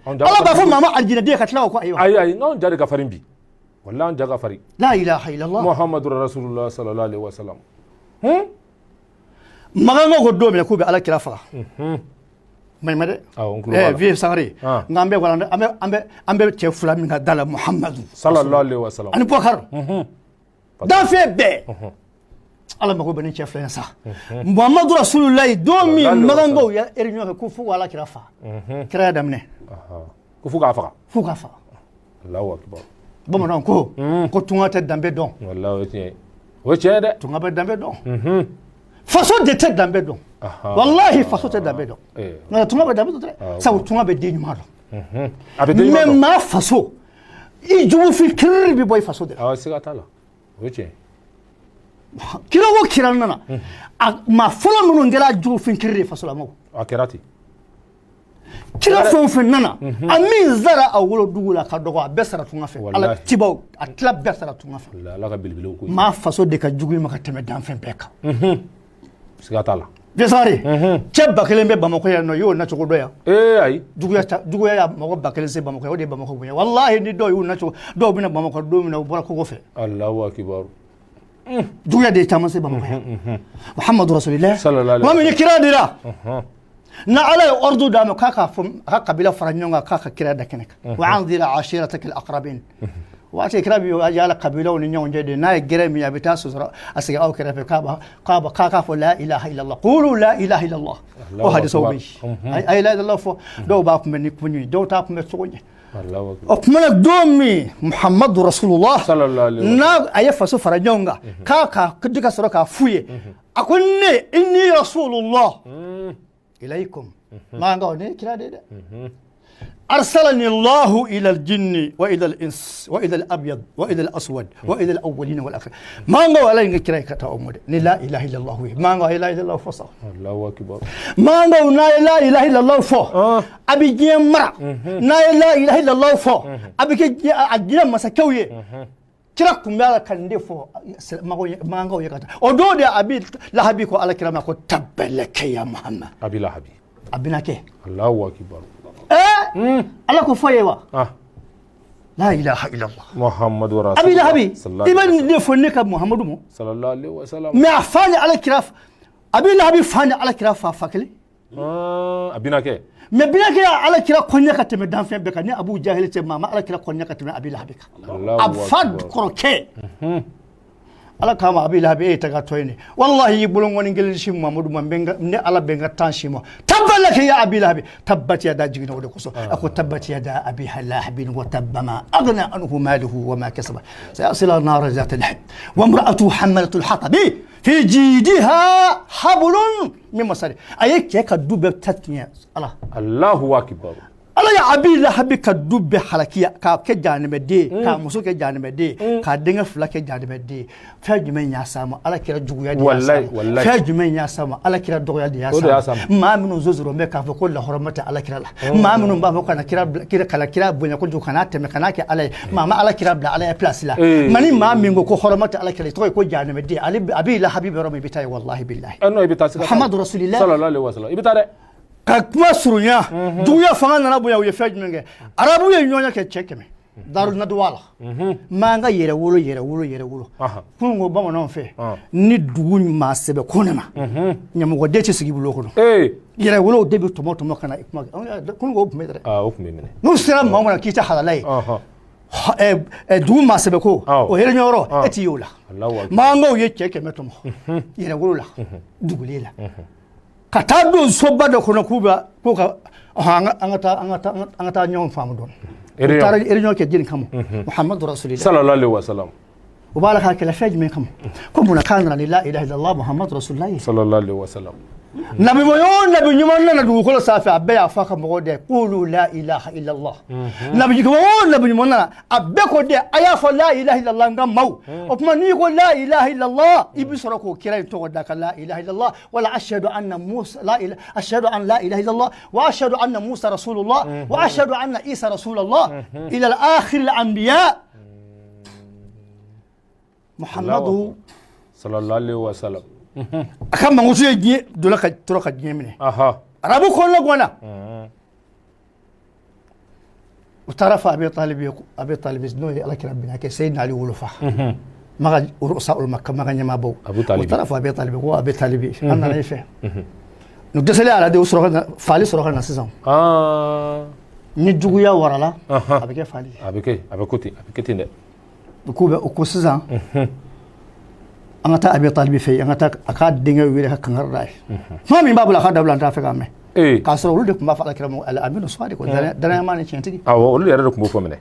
anw ja. Ala b'a fɔ maa ma alijinɛden, ka tila ko ayiwa. Ayi, ayi, n'anw ja de ka farin bi, wallahi, an ja ka farin. لا إله إلا الله. Muhammadu rasulullah sallallahu alaihi wasallam. Makankaw ko don min na k'u bɛ ala kira faga, maɲi dɛ. Awɔ, n tulo b'a la. Vieux Sangare, Ah. nka an bɛ wala an bɛ cɛ fila min ka da la, Muhamadu Sallallahu alaihi wasallam. ani Bubakar, danfɛn bɛɛ, ala mago bɛ ni cɛ fila in sa, Muhamadu Rasulullahi. Don min Sallallahu alaihi Makankaw ye réunion kɛ ko fo k'ala kira faga, kira y'a daminɛ. Ko fo k'a faga. F'u k'a faga. Allahu akbar. Bamananw ko tunga tɛ danbe dɔn. Wallahi, o ye tiɲɛ ye, o ye tiɲɛ ye dɛ. Tunga bɛ danbe dɔn, faso de tɛ danbe dɔn. Wallahi, faso tɛ danbe dɔn. Nka tunga bɛ danbe dɔn dɛ, sabu tunga bɛ den ɲuman dɔn. A bɛ den mais ɲuman dɔn. Maa faso, i jugufin kiriri bɛ bɔ i faso de la. Awɔ, siga t'a la, o ye tiɲɛ ye. Kira o kira nana, a maa fɔlɔ minnu kɛra jugufin kiriri ye, faso la maaw. A kɛra ten. Kira fɛn o fɛn nana, a min sara a wolodugu la ka dɔgɔ, a bɛɛ sara tunga fɛ. Wallahi. Ala cibaw, a tila bɛɛ sara tunga fɛ. Wallahi, ala ka belebelew ko. Maa faso de ka jugu i ma ka tɛmɛ danfɛn bɛɛ kan. Siga t'a la. Desare, cɛ 1000 bɛ Bamakɔ yan nɔ, i y'o nacogo dɔn yan? Ee, ayi. Juguya juguya y'a mɔgɔ 1000 se Bamakɔ yan, o de ye Bamakɔ bonya. Wallahi, ni dɔw y'u nacogo, dɔw bɛna Bamakɔ don min na, u bɔra kogo fɛ. Allahu akbar. Juguya de ye caman se Bamakɔ yan. Muhammadu Rasulillah. Sallallahu alaihi Maa min ni kira dira na, ala ye ordre d'a ma k'a ka fɔ a ka kabila fara ɲɔgɔn kan, k'a ka kira da kɛnɛ kan: wa anzira ashirataka al-aqrabin. Waati kira bi yaala kabilaw ni ɲɔgɔn cɛ de, n'a ye gɛrɛ min ye, a bɛ taa sɔsɔrɔ a sigi aw kɛrɛfɛ, k'a k'a fɔ la ilaha illallah, qulu la ilaha illallah. O hadisaw bɛ yen. A ye la ilaha illallah fɔ, dɔw b'a kunbɛn ni kun ye, dɔw t'a kunbɛn cogo ɲɛ. Allahu akbar. O kuma na, don min Muhammadu Rasulullah Sallallahu alaihi wasallam. n'a a ye faso fara ɲɔgɔn kan, k'a ka di ka sɔrɔ k'a f'u ye, a ko ne inni rasulullah ilaykum, maa nka o ne ye kira de ye dɛ, arsalani Allahu ila aljinni wa ila al-ins wa ila al-abyad wa ila al-aswad wa ila al-awwalin wal akhirin. Maa nka ala ye n ka kira ye ka taa o ma dɛ ni la ilaha illallah ye. Maa nka la ilaha illallah fɔ sa. Allahu akbar. Maa nka n'a ye la ilaha illallah fɔ, a bɛ diɲɛ mara. N'a ye la ilaha illallah fɔ, a bɛ kɛ diɲɛ a diɲɛ masakɛw ye. Kira kun bɛ ala ka nin de fɔ magankaw ye ka taa. O don de Abi Lahabi ko ala kira ma ko tabba laka ya Muhammad. Abi Lahabi. A bɛna kɛ. Allahu akbar. Ɛɛ, ala ko fɔ ye wa. La ilaha illallah. Muhammadu Rasulullah. Abi Lahabi, Sallallahu i bɛ alaihi nin de fɔ ne ka Muhammadu ma. Sallallahu alaihi wasallam. Mais a fa ni ala kira, Abi Lahabi fa ni ala kira fa fa kelen. A bɛna kɛ. Mais binakɛ y'a ala kira kɔɲɛ ka tɛmɛ danfɛn bɛɛ kan. Ni Abu Jahili cɛ, maa ma ala kira kɔɲɛ ka tɛmɛ Abi Lahabi kan. Allahu A fa akbar. kɔrɔkɛ ala kama, Abi Lahabi, e ye taga tɔ ye nin. Wallahi, i bolongɔni kelen si Muhammadu ma, n bɛ n ka ne ala bɛ n ka tan si ma. Tabba laka ya Abi Lahabi, tabbat yada jiginna o de kosɔn. A ko tabbat yada abi lahabin wa tabba ma aghna anhu maluhu wa ma kasaba sayasla nara zata lahab wa imra'atuhu hammalatu al-hatabi fi jidiha hablum min masad. A ye cɛ ka du bɛɛ ta tiɲɛ ala. Allahu akbar. Ala ye Abi Lahabi ka du bɛɛ halakiya k'a kɛ jahanamɛden ye, k'a muso kɛ jahanamɛden ye, k'a denkɛ fila kɛ jahanamɛden ye. Fɛn jumɛn y'a s'a ma? Ala kira juguya de y'a s'a Wallahi, ma. wallahi. Fɛn jumɛn y'a s'a ma? Ala kira dɔgɔya de y'a O de y'a s'a s'a ma. Maa minnu zozoro bɛ k'a fɔ ko lahɔrɔma tɛ ala kira la, maa minnu b'a fɔ kana kira bila- kira kana kira bonya kojugu, kana tɛmɛ, kana kɛ ala ye, maa ma ala kira bila ala ya place la. Ma ni maa min ko ko hɔrɔma tɛ ala kira la, i tɔgɔ ye ko jahanamɛden. Ale Abi Lahabi bɛ yɔrɔ min, i bɛ taa yen, wallahi billahi. Eh non, i bɛ taa, siga t'a la. Muhammadu Rasulillah. Sallallahu alaihi wasallam, i bɛ taa dɛ. Ka kuma surunya, juguya fanga nana bonya. U ye fɛn jumɛn kɛ? Arabu ye ɲɔgɔn kɛ cɛ 100 Daru Naduwa la. M'an ka yɛrɛ wolo, yɛrɛ wolo, yɛrɛ wolo. Kunun ko bamananw fɛ, ni dugu maa sɛbɛ ko ne ma, ɲɛmɔgɔden tɛ sigi bulon kɔnɔ. Yɛrɛ wolo de bɛ tɔmɔ tɔmɔ ka na i kuma kɛ. Kunun ko o tun bɛ dɛ. Ah, o tun bɛ minɛ. N'u sera maa ma k'i tɛ halala ye, dugu maa sɛbɛ ko o yɛrɛ e t'i y'o la. Allahu akbar. Maangaw ye cɛ 100 tɔmɔ yɛrɛ wolo la, dugulen la, ka taa don soba dɔ kɔnɔ k'u bɛ k'u ka ɔhɔn, an ka taa ɲɔgɔn faamu dɔɔni. U Réunion. taara réunion kɛ jeli kama? Muhammadu Rasulillah. Sallallahu alaihi wasallam. U b'a la k'a kɛlɛ fɛn jumɛn kama? Ko munna k'a nana ni la ilaha illallah Muhammadu Rasulillah ye? Sallallahu alaihi wasallam. Nabi o nabi ɲuman nana dugukolo sanfɛ, a bɛɛ y'a fɔ a ka mɔgɔw dɛ qulu la ilaha illallah. Nabi o nabi ɲuman nana, a bɛɛ ko dɛ a y'a fɔ la ilaha illallah. N ka maaw, o tuma n'i ko la ilaha illallah, i bɛ sɔrɔ k'o kira in tɔgɔ da ka la ilaha illallah wala ashhadu anna Musa la ilaha, ashhadu an la ilaha illallah wa ashhadu anna Musa rasulullah wa ashhadu anna Isa rasulullah ila al-akhir al-anbiya Muhammadu. Sallallahu alaihi wasallam. A ka mankutu ye diɲɛ donna ka tora ka diɲɛ minɛ. Arabu kɔnɔna gwana, u taara fɔ Abi Talib ye. Abi Talib n'o ye alakira binakɛ Seyidina Ali wolofa. Maka rusa ul Makka, Maka ɲɛmaabaw. Abu Talibi. U taara fɔ Abi Talibi ko Abi Talibi, an nana i fɛ. N'u dɛsɛlen a la de, u sɔrɔ ka na faali sɔrɔ ka na sisan. Ni juguya warala, a bɛ kɛ faali ye. A bɛ kɛ, a bɛ ko ten, a bɛ kɛ ten dɛ. K'u bɛ o ko sisan, an ka taa Abi Talibi fɛ yen, an ka taa a k'a denkɛ wele ka kangari d'a ye. Kuma min b'a bolo, a ka dabila, an t'a fɛ k'a mɛn. K'a sɔrɔ olu de tun b'a fɔ Alakira ma al-aminu sadiq, danayama ni tiɲɛtigi. Awɔ, olu yɛrɛ de tun b'o fɔ minɛ.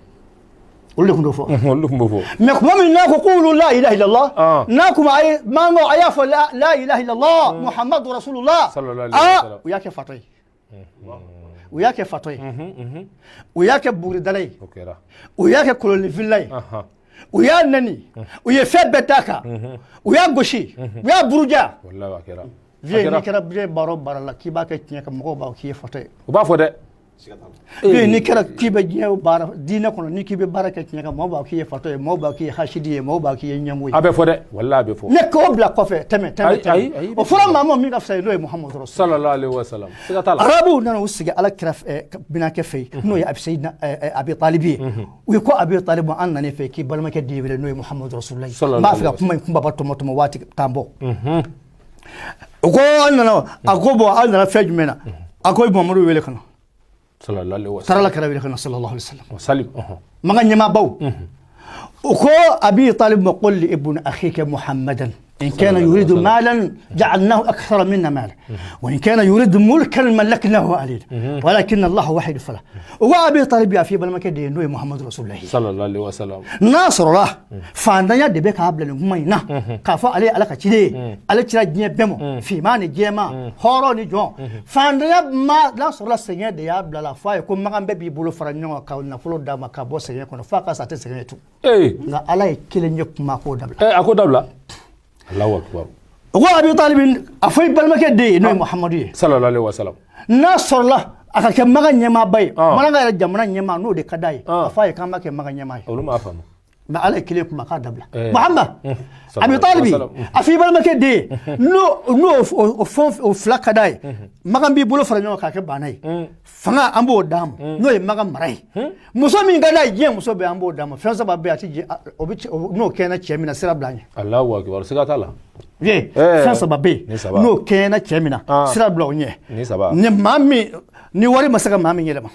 Olu de tun t'o fɔ. Olu de tun b'o fɔ. Mais kuma min n'a ko qulu la ilaha illallah, n'a kuma a ye mankan, a y'a fɔ la ilaha illallah Muhammadu rasulullah. Sallallahu alaihi wa sallam. U y'a kɛ fatɔ ye. U y'a kɛ fatɔ ye. U y'a kɛ buguridala ye. O kɛra. U y'a kɛ kolonifilila ye. U y'a nɛni. U ye fɛn bɛɛ d'a kan. U y'a gosi. U y'a buruja. Wallahi, a kɛra. Vieux, n'i kɛra diɲɛ baara o baara la k'i b'a kɛ tiɲɛ kan, mɔgɔw b'a fɔ k'i ye fatɔ ye. U b'a fɔ dɛ. Vieux, n'i kɛra k'i bɛ diɲɛ baara diinɛ kɔnɔ, n'i k'i bɛ baara kɛ tiɲɛ kan, mɔgɔw b'a fɔ k'i ye fatɔ ye, mɔgɔw b'a fɔ k'i ye hasidi ye, mɔgɔw b'a fɔ k'i ye ɲɛngo ye. A bɛ fɔ dɛ, wallahi a bɛ fɔ. Ne k'o bila kɔfɛ, tɛmɛ tɛmɛ Ayi, tɛmɛ. O fɔra maa ma min ka fisa ye, n'o ye Muhamadu Rasul. Sallallahu alaihi wa sallam. Siga t'a la. Arabuw nana u sigi Ala kira binakɛ fɛ yen, n'o ye Seyidina Abi Talibi ye. U ye ko Abi Talibi, an nana e fɛ k'i balimakɛ den wele, n'o ye Muhamadu Rasululayi. N b'a fɛ ka kuma in kunbaba tɔmɔ tɔmɔ, waati t'an bɔ. U ko an nana, a ko bɔn, an nana fɛn jumɛn na? A ko Muhamadu wele ka na. Sallallahu alaihi wa sallam. Taara Ala kira wele ka na, sallallahu alaihi wa sallam. Maka ɲɛmaabaw. U ko Abi Talib ma qul li ibn akhika Muhammadan in kana yuridu malan ja'alnahu akthara minna mala wa in kana yuridu mulkan malaknahu alayna walakin Allah wahid fala. U ko Abi Talib y'a f'i balimakɛ de ye, n'o ye Muhammadu Rasulullahi. Sallallahu alaihi wa sallam. N'a sɔrɔla fantanya de bɛ k'a bila nin kuma in na, k'a fɔ ale ye Ala ka ciden ye, ale cira diɲɛ bɛɛ ma, finman ni jɛman, hɔrɔn ni jɔn. Fantanya ma n'a sɔrɔla sɛgɛn de y'a bila la, f'a ye ko Makan bɛɛ b'i bolo fara ɲɔgɔn kan ka nafolo d'a ma ka bɔ sɛgɛn kɔnɔ, f'a ka sa a tɛ sɛgɛn ye tun. Nka Ala ye kelen ye kuma k'o dabila. A ko dabila. Allahu akbar. O ko Abi Talib, a fɔ i balimakɛ den ye, n'o ye Muhamadu ye. Sallallahu alaihi wa sallam. N'a sɔrɔla a ka kɛ Makan ɲɛmaaba ye, Makan yɛrɛ jamana ɲɛmaa, n'o de ka d'a ye, a f'a ye k'an b'a kɛ Makan ɲɛmaa ye. Olu m'a faamu. Mais Ala ye kelen kuma k'a dabila. Muhamad, Abi Talibi, a fɔ i balimakɛ den ye, n'o o fɛn o fila ka d'a ye, Makan b'i bolo fara ɲɔgɔn kan k'a kɛ baana ye. Fanga an b'o d'a ma, n'o ye Makan mara ye. Muso min ka d'a ye, diɲɛ muso bɛɛ an b'o d'a ma. Fɛn saba bɛ yen, a ti jɛ, o bɛ n'o kɛɲɛna cɛ min na, sira bila an ɲɛ. Allahu akbar, siga t'a la. Vieux, fɛn saba bɛ yen, n'o kɛɲɛna cɛ min na, sira bila o ɲɛ. Ni saba. Ni maa min, ni wari ma se ka maa min yɛlɛma,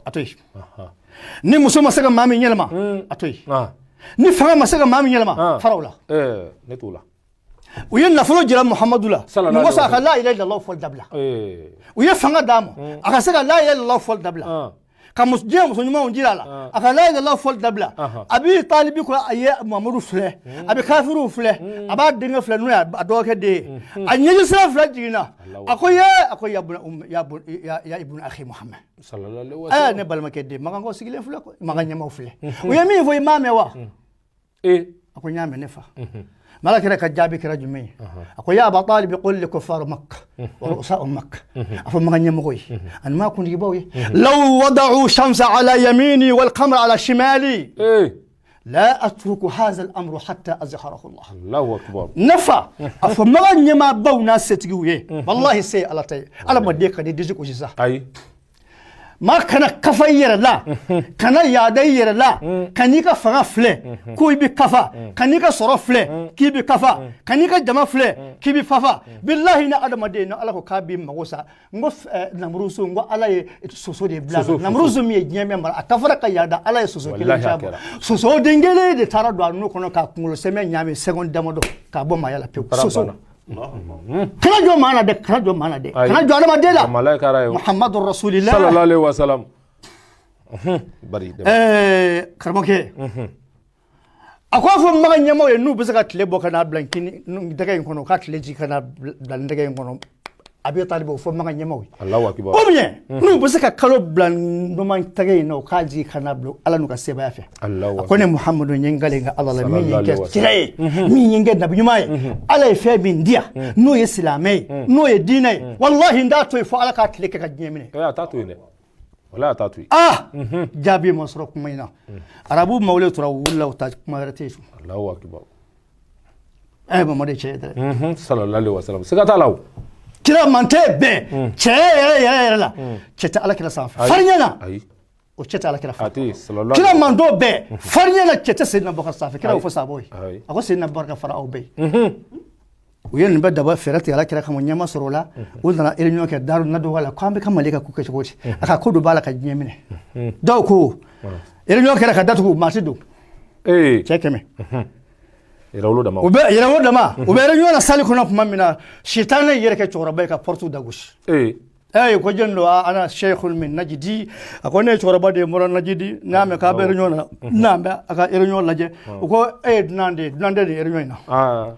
a to yen. Ni muso ma se ka maa min yɛlɛma, a to yen. Ni fanga ma se ka maa min yɛlɛma, fara o la. Ne t'o la. U ye nafolo jira Muhamadu la, mɔgɔ sɔrɔ a ka la ilaha illallah fɔli dabila. U ye fanga d'a ma, a ka se ka la ilaha illallah fɔli dabila. Ka diɲɛ muso ɲumanw jira a la, a ka la ilaha illallah fɔli dabila. Abi Talibi ko a ye Muhamadu filɛ, a bɛ kafiriw filɛ, a b'a denkɛ filɛ, n'o ye a dɔgɔkɛ den ye. A ɲɛji sira fila jiginna. A ko ye, a ko ya ibn akhi Muhammad. Ne balimakɛ den, Makan sigilen filɛ, Makan ɲɛmaaw filɛ. U ye min fɔ, i m'a mɛn wa? A ko n y'a mɛn ne fa. Mala kɛra ka jaabi kɛra jumɛn ye? A ko ya Aba Talibi qul li kuffar Makka wa ru'asa Makka. A fɔ Makan ɲɛmɔgɔ ye ani maa kuntigibaw ye, law wada'u shamsa ala yamini wal qamara ala shimali la atruku hadha al amru hatta azharahu Allah. Allahu akbar. Ne fa, a fɔ Makan ɲɛmaabaw n'a setigiw ye, wallahi se Ala ta ye, Ala ma den ka di disi gosi sa. Ayi. Maa kana kafa i yɛrɛ la, kana yaada i yɛrɛ la, ka n'i ka fanga filɛ ko i bɛ kafa, ka n'i ka sɔrɔ filɛ k'i bɛ kafa, ka n'i ka jama filɛ k'i bɛ fafa. Bilahi, ni adamaden ni Ala ko k'a b'i mago sa, n ko Namuruzu, n ko Ala ye soso de bila. Namuruzu min ye diɲɛ bɛɛ mara, a kafara ka yaada, Ala ye soso kelen c'a ma. Soso den kelen de taara don a nun kɔnɔ k'a kunkolo sɛmɛ ɲaami seconde damadɔ k'a bɔ maaya la pewu. Soso. Kana jɔ maa la dɛ, kana jɔ maa la dɛ, kana jɔ adamaden la. Muhammadu Rasulillah. Sallallahu alaihi wa sallam. Bari. Karamɔgɔkɛ. A ko a fɔ Makan ɲɛmaaw ye, n'u bɛ se ka tile bɔ ka n'a bila kini dɛgɛ in kɔnɔ, ka tile jigin ka n'a bila dɛgɛ in kɔnɔ, Abi Talibi, o fɔ Makan ɲɛmaaw ye. Allahu akbar. Ou bien n'u bɛ se ka kalo bila numan tɛgɛ in na, u k'a jigin ka n'a bila, Ala n'u ka sebaaya fɛ. A ko ne Muhamadu n ye n kale n ka Ala la, min ye n kɛ kira ye, min ye n kɛ nabi ɲuman ye, Ala ye fɛn min di yan, n'o ye silamɛ ye, n'o ye diinɛ ye, walahi n t'a to yen fo Ala k'a tile kɛ ka diɲɛ minɛ. A t'a to yen dɛ. Walahi a t'a to yen. Jaabi ma sɔrɔ kuma in na. Arabu mawle tora wulila, u ta kuma wɛrɛ tɛ yen. Allahu akbar. Mamadu ye cɛ ye dɛ. Sallallahu alaihi wa sallam. Siga t'a la o. Kira man tɛ bɛn cɛ yɛrɛ yɛrɛ yɛrɛ la, cɛ tɛ Ala kira sanfɛ farinya na. Ayi. O cɛ tɛ ala kira fɛ. Kira mantɔn bɛɛ farinya la, cɛ tɛ Seydina Bakari sanfɛ. Kira y'o fɔ sahabaw ye, a ko Seydina Bakari ka fara aw bɛɛ ye. U ye nin bɛɛ dabɔ fɛɛrɛ tigɛ ala kira kama, ɲɛ ma sɔrɔ o la. U nana réunion kɛ Daru Nadwa la, ko an bɛ ka Mali ka ko kɛ cogo di? A ka ko dɔ b'a la ka diɲɛ minɛ. Dɔw ko réunion kɛra ka datugu, maa ti don. Cɛ 100. Yɛrɛwolo dama. U bɛ yɛrɛwolo dama, u bɛ réunion na salle kɔnɔ tuma min na, sitanɛ yɛrɛ kɛ cɛkɔrɔba ye ka porte da gosi. Ee, ko jɔn don? Ana sheikhun min Najidi. A ko ne ye cɛkɔrɔba de ye, n bɔra Najidi. N'a mɛn k'a bɛ réunion na, n'an bɛ a ka réunion lajɛ. U ko e ye dunan de ye, dunan de ye réunion in na.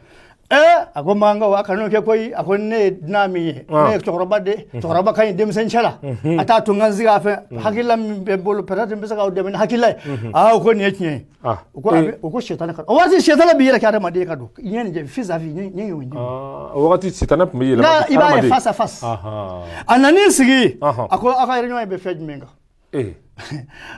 Ee, a ko mankaw, a kan'o kɛ koyi. A ko ne ye dunan min ye, ne ye cɛkɔrɔba de ye, cɛkɔrɔba ka ɲi denmisɛn cɛ la. A t'a to n ka n sigi a fɛ, hakilila min bɛ n bolo, peut-être n bɛ se k'aw dɛmɛ ni hakilila ye. Aa, o ko nin ye tiɲɛ ye. U ko u ko sitanɛ ka o waati, sitanɛ b'i yɛrɛ kɛ adamaden ka don ɲɛ nin jɛ vis-à-vis ɲɛ y'o ɲɛ. O wagati sitanɛ tun bɛ yɛlɛma. I b'a ye face à face. A nan'i sigi, a ko aw ka réunion bɛ fɛn jumɛn kan?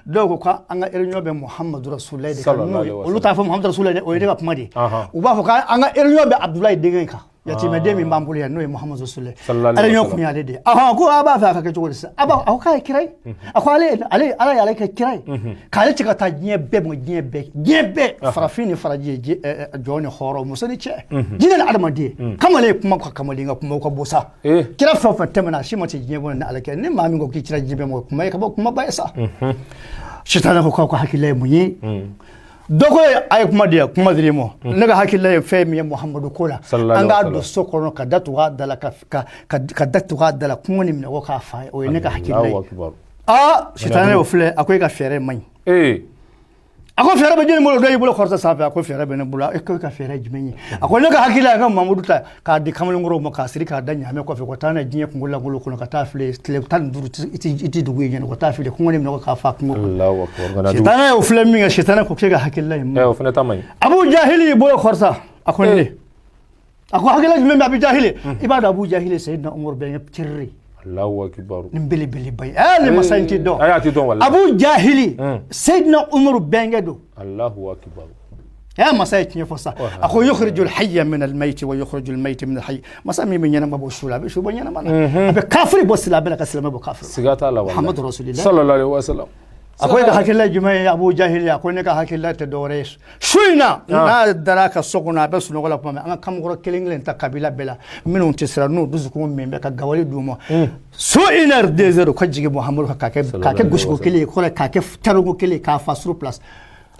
Dɔw ko k'an ka réunion bɛ Muhamadu Rasulullahi de kan. Olu t'a fɔ Muhamadu Rasulullahi dɛ, o ye ne ka kuma de ye. U b'a fɔ k'an ka réunion bɛ Abudulayi denkɛ kan, yatimɛden min b'an bolo yan, n'o ye Muhamadu Rasulullahi. Réunion kun y'ale de ye. Ko a b'a fɛ a ka kɛ cogo di sisan? A b'a a ko k'a ye kira ye. A ko ale Ala y'ale kɛ kira ye k'ale ci ka taa diɲɛ bɛɛ ma, diɲɛ bɛɛ, diɲɛ bɛɛ, farafin ni farajɛ, jɔn ni hɔrɔn, muso ni cɛ, jinɛ ni adamaden. Kamalen ye kuma ka kamalen ka kuma ka bɔ sa. Kira fɛn o fɛn tɛmɛna, a si ma ci diɲɛ kɔnɔ ni Ala kɛ. Ni maa min ko k'i cira diɲɛ bɛɛ ma, kuma ye ka bɔ kumaba ye sa. Sitanɛ ko k'aw ka hakilila ye mun ye? Dɔ ko a ye kuma di yan, kuma dir'i ma. Ne ka hakilila ye fɛn min ye Muhamadu ko la, an k'a don so kɔnɔ ka da tugu a da la, ka da tugu a da la, kungo ni minɛko k'a fa ye. O ye ne ka hakilila ye. Aa, sitanɛ y'o filɛ, a ko e ka fɛɛrɛ man ɲi. A ko fɛɛrɛ bɛ jɔnni bolo? Dɔ y'i bolo kɔrɔta sanfɛ, a ko fɛɛrɛ bɛ ne bolo. E ko e ka fɛɛrɛ jumɛn ye? A ko ne ka hakilila ye ka Mamadu ta k'a di kamalenkɔrɔw ma, k'a siri k'a da ɲaamɛ kɔfɛ, ka taa n'a ye diɲɛ kungo lankolon kɔnɔ, ka taa fili tile 15, i ti dugu ye ɲɛna, ka taa fili kungo ni minɛko k'a fa kungo kɔnɔ. Sitanɛ y'o filɛ min kɛ, sitanɛ ko k'e ka hakilila ye mun ye? O fana ta man ɲi. Abu Jahili y'i bolo kɔrɔta, a ko ne, a ko hakilila jumɛn bɛ Abu Jahili? I b'a dɔn Abu Jahili Seyidina Umaru bɛnkɛ terire. Allahu akbar. Nin belebeleba ye. Ni masa in tɛ dɔn. Ayi, a tɛ dɔn walahi. Abu Jahili, Seyidina Umaru bɛnkɛ don. Allahu akbar. Masa ye tiɲɛ fɔ sa. A ko yukhrijul hayya min al-mayti wa yukhrijul mayta min al-hayy. Masa min bɛ ɲɛnama bɔ su la, a bɛ su bɔ ɲɛnama na. A bɛ kafiri bɔ silamɛ la, ka silamɛ bɔ kafiri. Siga t'a la walahi. Muhammadu Rasulillah. Sallallahu alaihi wa sallam. A ko e ka hakilila jumɛn ye Abu Jahili? A ko ne ka hakilila tɛ dɔwɛrɛ ye. Su in na, n'a dara a ka so kɔnɔ, a bɛ sunɔgɔ la tuma min, an ka kamalenkɔrɔ kelen kelen ta kabila bɛɛ la, minnu tɛ siran, n'u dusukun min bɛ ka gawali d'u ma. So une heure, 2 heures, u ka jigin Muhamadu kan, k'a kɛ gosiko kelen ye, kɔrɔ k'a kɛ tariko kelen ye, k'a fa sur place.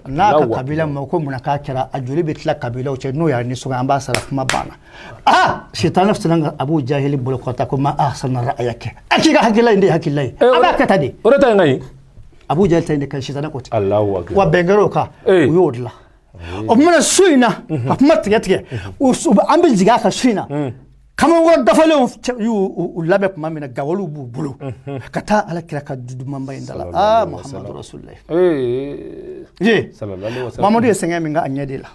N'a ka kabila ma ko munna k'a kɛra, a joli bɛ tila kabilaw cɛ, n'o y'a nisɔngɔ, an b'a sara, kuma banna. Aa, sitanɛ sina ka Abu Jahili bolo kɔrɔta ko ma ahsana ra'ayaka. A k'i ka hakilila in de ye hakilila ye, a b'a kɛ tan de. O de ta in ka ɲi. Abu Jahili ta in de ka ɲi, sitanɛ ko ten. Allahu akbar. Wa bɛn kɛra o kan, u y'o dilan. O kumana su in na, ka kuma tigɛ tigɛ, an bɛ jigin a kan su in na. Kamalenkɔrɔ dafalenw y'u labɛn tuma min na, gawaliw b'u bolo ka taa ala kira ka du dumanba in da la. Aa, Muhamadu Rasulillah. Ye Mamadu ye sɛgɛn min kɛ a ɲɛ de la,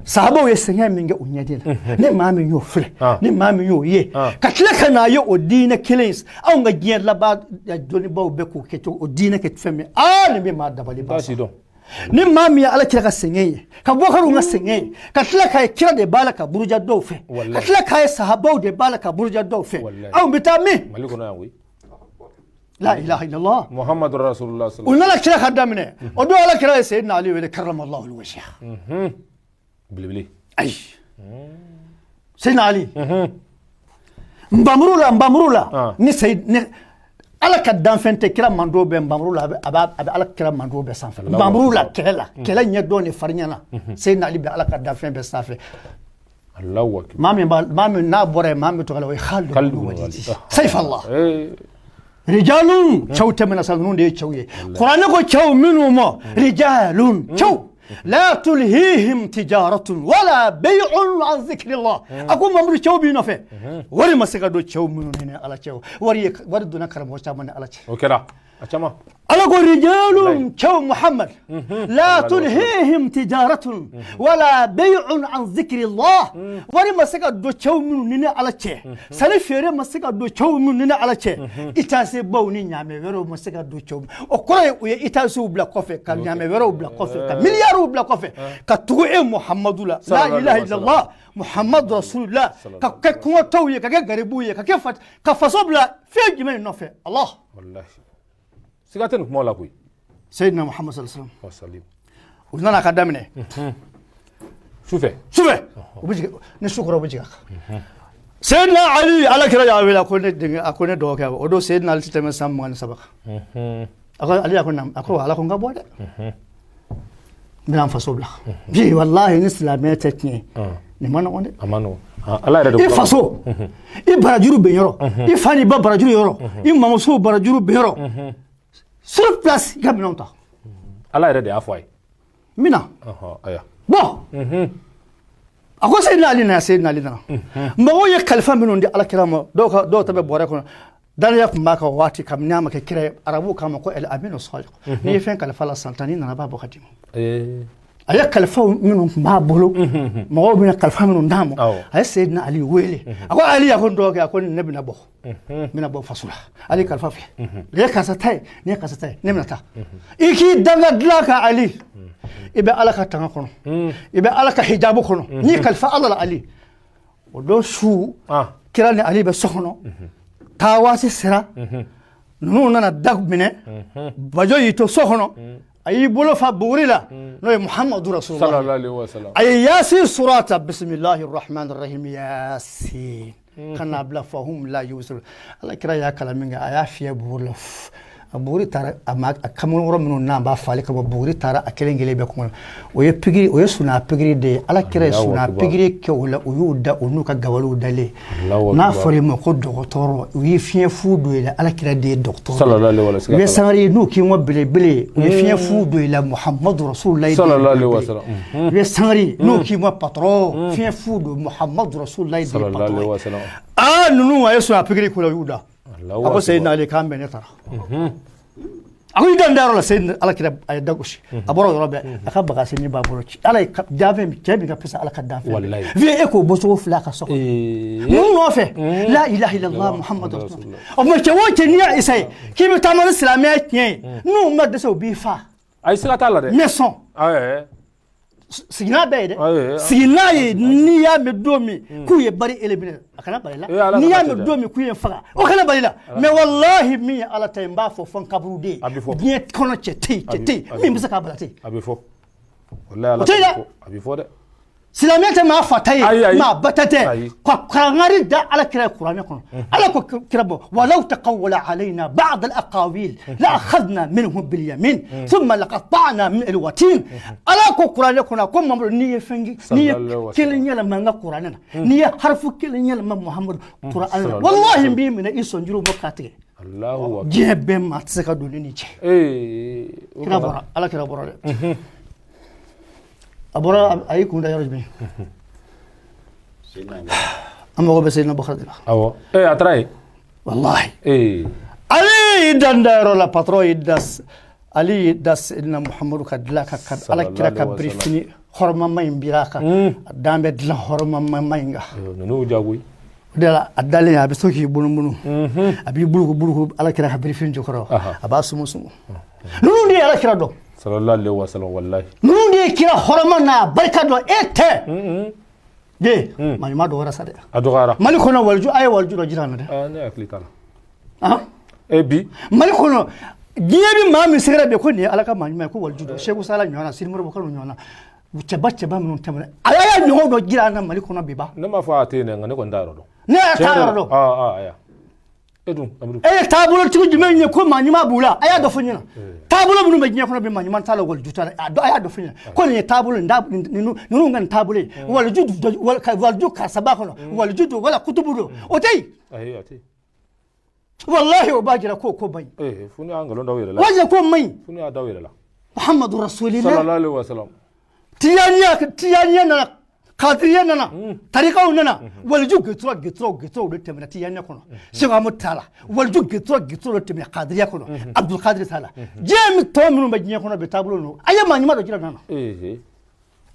sahabaw ye sɛgɛn min kɛ u ɲɛ de la. Ni maa min y'o filɛ, ni maa min y'o ye, ka tila ka n'a ye o diinɛ kelen in, anw ka diɲɛ laban dɔnnibaw bɛ k'o kɛ cogo o diinɛ kɛ fɛn min, aa, nin bɛ maa dabali ban. Ni maa min ye ala kira ka sɛgɛn ye, ka Bubakariw ka sɛgɛn ye, ka tila k'a ye kira de b'a la ka buruja dɔw fɛ, ka tila k'a ye sahabaw de b'a la ka buruja dɔw fɛ, anw bɛ taa min? Mali kɔnɔ yan koyi. La ilaha illallah. Muhammadu Rasulullah. U nana kira ka daminɛ o don, ala kira ye Seyidina Ali wele, karamallahu alwajha. Belebele. Ayi, Seyidina Ali nbamuru la, nbamuru la ni Seyid ni ala ka danfɛn tɛ kira mando bɛɛ nbamuru la, a bɛ ala kira mando bɛɛ sanfɛ nbamuru la, kɛlɛ la, kɛlɛ ɲɛ dɔn ni farinya na, Seyidina Ali bɛ ala ka danfɛn bɛɛ sanfɛ. Allahu akbar. Maa min b'a, maa min n'a bɔra yen, maa min tɔgɔ la o ye Khalid ibn Walid, Sayf Allah. Rijalun, cɛw tɛmɛna sa, ninnu de ye cɛw ye. Kuranɛ ko cɛw minnu ma rijalun, cɛw la tulhihim tijaratun wala bay'un an zikrillah. A ko Mamadu, cɛw b'i nɔfɛ, wari ma se ka don cɛw minnu ni ala cɛ, wari ye wari donna karamɔgɔ caman ni ala cɛ. O kɛra a caman. Ala ko rijalun, cɛw Muhammad, la tulhihim tijaratun wala bay'un an zikrillah. Wari ma se ka don cɛw minnu ni ala cɛ, sanni feere ma se ka don cɛw minnu ni ala cɛ, itaase baw ni ɲaamɛ wɛrɛw ma se ka don cɛw. O kɔrɔ ye u ye itaasew bila kɔfɛ, ka ɲaamɛ wɛrɛw bila kɔfɛ, ka miliyariw bila kɔfɛ, ka tugu e Muhammadu la. La ilaha illallah Muhammadu Rasulullah. Ka kɛ kɔngɔtɔw ye, ka kɛ garibuw ye, ka kɛ ka faso bila fɛn jumɛn nɔfɛ? Allah. Wallahi. Siga tɛ nin kuma la koyi. Seydina Muhammad sallallahu alaihi wasallam. U nana ka daminɛ sufɛ. Sufɛ u bɛ jigin, ni su kora u bɛ jigin a kan. Seydina Ali, ala kira y'a wele, a ko ne denkɛ, a ko ne dɔgɔkɛ, o don Seydina Ali tɛ tɛmɛ san 23 kan. A ko Ali, a ko naam, a ko ala ko n ka bɔ dɛ, n bɛna n faso bila bi, walahi ni silamɛya tɛ tiɲɛ, nin ma nɔgɔn dɛ. A ma nɔgɔn. Ala yɛrɛ de I faso, i barajuru bɛ yɔrɔ, i fa n'i ba barajuru yɔrɔ, i mamuso barajuru bɛ yɔrɔ, sur place i ka minɛnw ta. Ala yɛrɛ de y'a fɔ a ye. N bɛna bɔn. A ko Seydina Ali nana, Seydina Ali nana. Mɔgɔw ye kalifa minnu di alakira ma, dɔw ka dɔw ta bɛ bɔrɛ kɔnɔ, danaya tun b'a kan waati kabini n'a ma kɛ kira ye, arabuw k'a ma ko el aminu sadiq, n'i ye fɛn kalifa la san 10, n'i nana a b'a bɔ ka d'i ma. A ye kalifa minnu tun b'a bolo, mɔgɔw bɛna kalifa minnu d'a ma, a ye Seydina Ali wele, a ko Ali, a ko n dɔgɔkɛ, a ko ne bɛna bɔ, n bɛna bɔ faso la, Ali kalifa filɛ, nin ye karisa ta ye, nin ye karisa ta ye, ne bɛna taa, i k'i danga dilan kan Ali, i bɛ ala ka tanga kɔnɔ, i bɛ ala ka hijabu kɔnɔ, n'i kalifa ala la Ali. O don su, kira ni Ali bɛ so kɔnɔ, taa waati sera, ninnu nana da minɛ, Bajo y'i to so kɔnɔ, a y'i bolo fa buguri la, n'o ye Muhammadu Rasulullah, a ye Yasin sura ta, bisimilahi rahman rahim, Yasin ka n'a bila fahum la yubsirun. Ala kira y'a kalan min kɛ, a y'a fiyɛ buguri la, a buguri taara a ma, a kamalenkɔrɔ minnu n'a b'a fali ka bɔ, buguri taara a kelen kelen bɛɛ kɔnɔ. O ye pikiri, o ye suna pikiri de ye. Ala kira ye suna pikiri kɛ o la, u y'u da, u n'u ka gawalew dalen. N'a fɔra i ma ko dɔgɔtɔrɔ, u ye fiɲɛ fu don i la, ala kira de ye dɔgɔtɔrɔ. U ye sangare n'u k'i ma belebele, u ye fiɲɛ fu don i la, Muhammadu Rasululayi. U ye sangare n'u k'i ma patɔrɔn, fiɲɛ fu don, Muhammadu Rasululayi de ye patɔrɔn. Aa, ninnu a ye suna pikiri k'u la, u y'u da. A ko Seydina Ali k'an bɛn, ne taara. A ko i dan dayɔrɔ la, Seydina ala kira a ye da gosi, a bɔra o yɔrɔ bɛɛ, a ka bagasini b'a bolo. Ala ye danfɛn cɛ min ka fisa ala ka danfɛn vieux, e k'o bɔcogo filɛ a ka so kɔnɔ mun nɔfɛ? La ilaha illallah Muhammadu rasulullah. O tuma cɛ o cɛ, n'i y'a essayer k'i bɛ taama ni silamɛya tiɲɛ ye, n'u ma dɛsɛ, u b'i fa. Ayi, siga t'a la dɛ. Ne sɔn sigi n'a bɛɛ ye dɛ, sigi n'a ye. N'i y'a mɛn don min k'u ye bari éliminer, a kana bali la. N'i y'a mɛn don min k'u ye faga, o kana bali la. Mais walahi, min ye ala ta ye, n b'a fɔ fɔ n kaburu de ye, diɲɛ kɔnɔ cɛ tɛ yen, cɛ tɛ yen min bɛ se k'a bala tɛ yen. A bɛ fɔ. O tɛ yen dɛ. A bɛ fɔ dɛ. Silamɛ tɛ maa fa ta ye, maa ba ta tɛ, ka kangari da ala kira ye kuranɛ kɔnɔ. Ala ko kira bɔ walaw taqawwala alayna ba'd al-aqawil la akhadna minhu bil yamin thumma laqata'na min al-watin. Ala ko kuranɛ kɔnɔ ko Mamadu, n'i ye fɛn, n'i ye kelen yɛlɛma n ka kuranɛ na, n'i ye harifu kelen yɛlɛma Muhamadu kuranɛ na, walahi n b'i minɛ i sɔnjuru bɔ k'a tigɛ. Diɲɛ bɛɛ maa tɛ se ka don ne ni cɛ. Kira bɔra, ala kira bɔra dɛ. A bɔra, a y'i kun da yɔrɔ jumɛn? An mago bɛ Seydina Bakari de la. Awɔ, ee, a taara yen. Walahi, ale y'i dan da yɔrɔ la, patron y'i da, ale y'i da Seydina Muhamadu ka dilan kan, ka ala kira ka birifini hɔrɔmama in bira a kan, a dan bɛ dilan hɔrɔmama in kan. Ninnu y'u jagoyi. O de la, a dalen, a bɛ se k'i bunubunu, a b'i buruku buruku ala kira ka birifini jukɔrɔ, a b'a sumu sumu. Ninnu de ye ala kira dɔn. Sallallahu alaihi wasallam, wallahi. Ninnu de ye kira hɔrɔma n'a barika dɔn, e tɛ de maa ɲuman dɔgɔyara sa dɛ. A dɔgɔyara. Mali kɔnɔ, waliju, a ye waliju dɔ jira an na dɛ. Ne hakili t'a la. E bi. Mali kɔnɔ, diɲɛ bɛ maa min sɛgɛrɛ bi ko nin ye ala ka maa ɲuman ye, ko waliju dɔ, Seku Sala ɲɔgɔn na, Sidi Moribo Kanu ɲɔgɔn na, cɛba cɛba minnu tɛmɛna, a y'a ɲɔgɔn dɔ jira an na Mali kɔnɔ bi ba. Ne m'a fɔ a tɛ yen dɛ, nka ne kɔni t'a yɔrɔ dɔn. Ne yɛrɛ t'a yɔrɔ dɔn. Aa, e dun, Amidu. E ye taabolotigi jumɛn ye ko maa ɲuman b'u la? A y'a dɔ fɔ n ɲɛna. Taabolo minnu bɛ diɲɛ kɔnɔ bi, maa ɲuman t'a la, waliju t'a la, a y'a dɔ fɔ n ɲɛna ko nin ye taabolo ninnu ka nin taabolo ye, waliju waliju karisa b'a kɔnɔ, waliju don wala kutubu don, o tɛ yen. Ayi, a tɛ yen. Walahi, o b'a jira k'o ko man ɲi. Fo n'u y'a nkalon da u yɛrɛ la. O b'a jira k'o man ɲi. Fo n'u y'a da u yɛrɛ la. Muhammadu Rasulillah. Sallallahu alaihi wa sallam. Tijaniya nana, kadiriya nana, tarikaw nana, waliju getura getura getura de tɛmɛna tijaniya kɔnɔ, Seko Amadu t'a la, waliju getura getura de tɛmɛna kadiriya kɔnɔ, Abdulkadir t'a la. Diɲɛ min tɔ minnu bɛ diɲɛ kɔnɔ bi, taabolo ninnu, a ye maa ɲuman dɔ jira nana.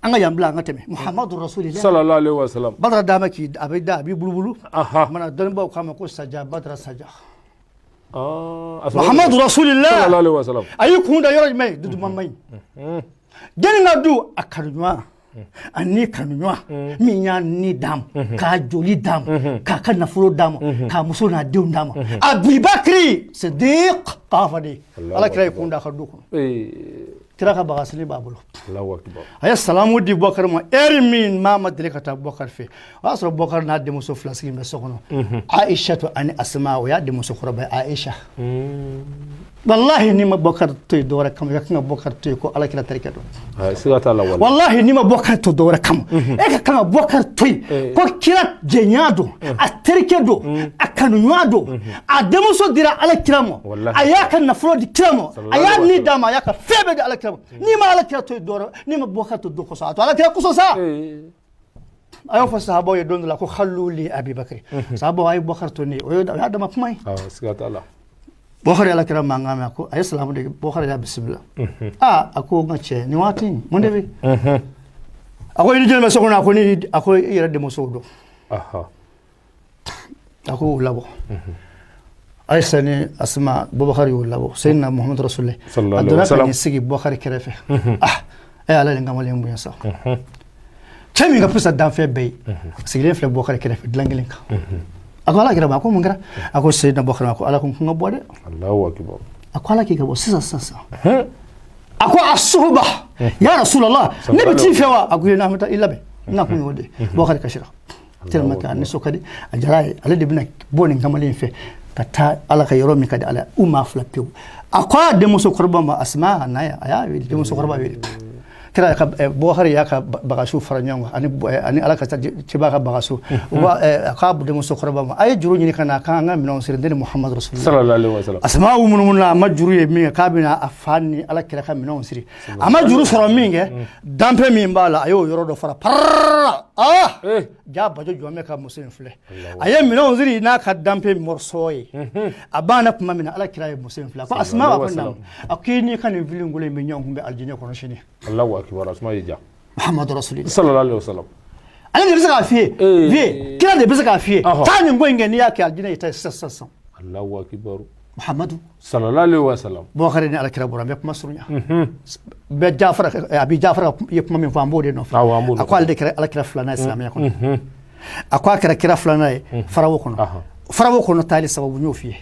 An ka yan bila, an ka tɛmɛ. Muhammadu Rasulillah. Sallallahu alaihi wa sallam. Badara dama k'i a bɛ da, a b'i bulubulu. Mana dɔnnibaaw k'a ma ko Saja Badara Saja. Muhammadu Rasulillah. Sallallahu alaihi wa sallam. A y'i kun da yɔrɔ jumɛn? Duduma man ɲi. Jɛnni ka du a kanu ɲuman. A ni kanuɲɔgɔn min y'a ni d'a ma, k'a joli d'a ma, k'a ka nafolo d'a ma, k'a muso n'a denw d'a ma, Abubakari Sidiq k'a fɔ de, Ala kira ye kun da a ka du kɔnɔ. Kira ka bagasini b'a bolo. A ye salamu di Bubakari ma heure min maa ma deli ka taa Bubakari fɛ. O y'a sɔrɔ Bubakari n'a denmuso fila sigilen bɛ so kɔnɔ, Aishatu ani Asma. O y'a denmuso kɔrɔba ye, Aisha. Wallahi, n'i ma Bubakari to yen dɔwɛrɛ kama, i ka kan ka Bubakari to yen ko Ala kira terikɛ don. Siga t'a la wala. Wallahi, n'i ma Bubakari to dɔwɛrɛ kama, e ka kan ka Bubakari to yen ko kira jɛɲɔgɔn don, a terikɛ don, a kanuɲɔgɔn don, a denmuso dira Ala kira ma, a y'a ka nafolo di kira ma, a y'a ni d'a ma, a y'a ka fɛn bɛɛ di Ala kira ma. N'i ma Ala kira to yen dɔwɛrɛ, n'i ma Bubakari to dɔ kosɔn, a to Ala kira kosɔn sa. A y'o fɔ sahabaw ye don dɔ la ko khallu li Abi Bakri, sahabaw, a ye Bubakari to ne ye. O y'a dama kuma ye. Siga t'a la. Bubakari, Ala kira mankan mɛn, a ko a ye salamu de. Bubakari y'a bisimila. Aa, a ko n ka cɛ, nin waati in, mun de bɛ? A ko i ni jɔn bɛ so kɔnɔ? A ko ni, a ko i yɛrɛ denmusow don. A ko o labɔ, Ayisa ni Asma. Bubakari y'o labɔ. Seyidina Muhamadu Rasulillah a donna ka n'i sigi Bubakari kɛrɛfɛ. Ah, e Ala, nin kamalen bonya sa. Cɛ min ka fisa danfɛn bɛɛ ye, sigilen filɛ Bubakari kɛrɛfɛ dilan kelen kan. A ko Ala kira ma, a ko mun kɛra? A ko Seyidina Bubakari ma ko Ala ko n ka bɔ dɛ. Allahu akbar. A ko Ala k'i ka bɔ sisan sisan sisan. A ko asuhuba ya Rasulallah, ne bɛ t'i fɛ wa? A ko i n'an bɛ taa, i labɛn. N na kun y'o de ye. Bubakari kasira tellement que a nisɔn ka di, a diyara ye, ale de bɛna bɔ nin kamalen fɛ ka taa Ala ka yɔrɔ min ka di Ala ye. U maa fila pewu. A ko a denmuso kɔrɔba ma, Asma, na yan. A y'a wele, denmuso kɔrɔba wele. Kira ka Bubakari y'a ka bagasu fara ɲɔgɔn kan ani Ala ka ciba ka bagasu. U b'a a k'a denmuso kɔrɔba ma, a ye juru ɲini ka na k'an ka minɛnw siri, ne ni Muhamadu Rasulullah. Sallallahu alaihi wasallam. Asma munumunu na, a ma juru ye min kɛ k'a bɛna a fa ni Ala kira ka minɛnw siri, a ma juru sɔrɔ min kɛ, danpɛ min b'a la, a y'o yɔrɔ dɔ fara parara. Ah, ja bajo jɔn bɛ ka muso in filɛ. A ye minɛnw siri n'a ka danpɛ morceau ye. A banna tuma min na, Ala kira ye muso in filɛ, a ko Asma, a ko naamu. A ko i n'i ka nin fili in bɛ ɲɔgɔn kunbɛn alijinɛ kɔnɔ sini. Allahu akbar, Asma y'i ja. Muhamadu Rasulillah. Sallallahu alaihi wasallam. Ale de bɛ se k'a f'i ye vie, kira de bɛ se k'a f'i ye taa nin ko in kɛ, n'i y'a kɛ, alijinɛ y'i ta ye sisan sisan sisan. Allahu akbar. Muhamadu. Sallallahu alaihi wasallam. Bubakari ni Ala kira bɔra. N bɛ kuma surunya bɛɛ. Jafara, Abi Jafara ye kuma min fɔ, an b'o de nɔfɛ. A ko ale de kɛra Ala kira filanan ye silamɛya kɔnɔ. A ko a kɛra kira filanan ye farawo kɔnɔ. Farawo kɔnɔ taali sababu, n y'o f'i ye.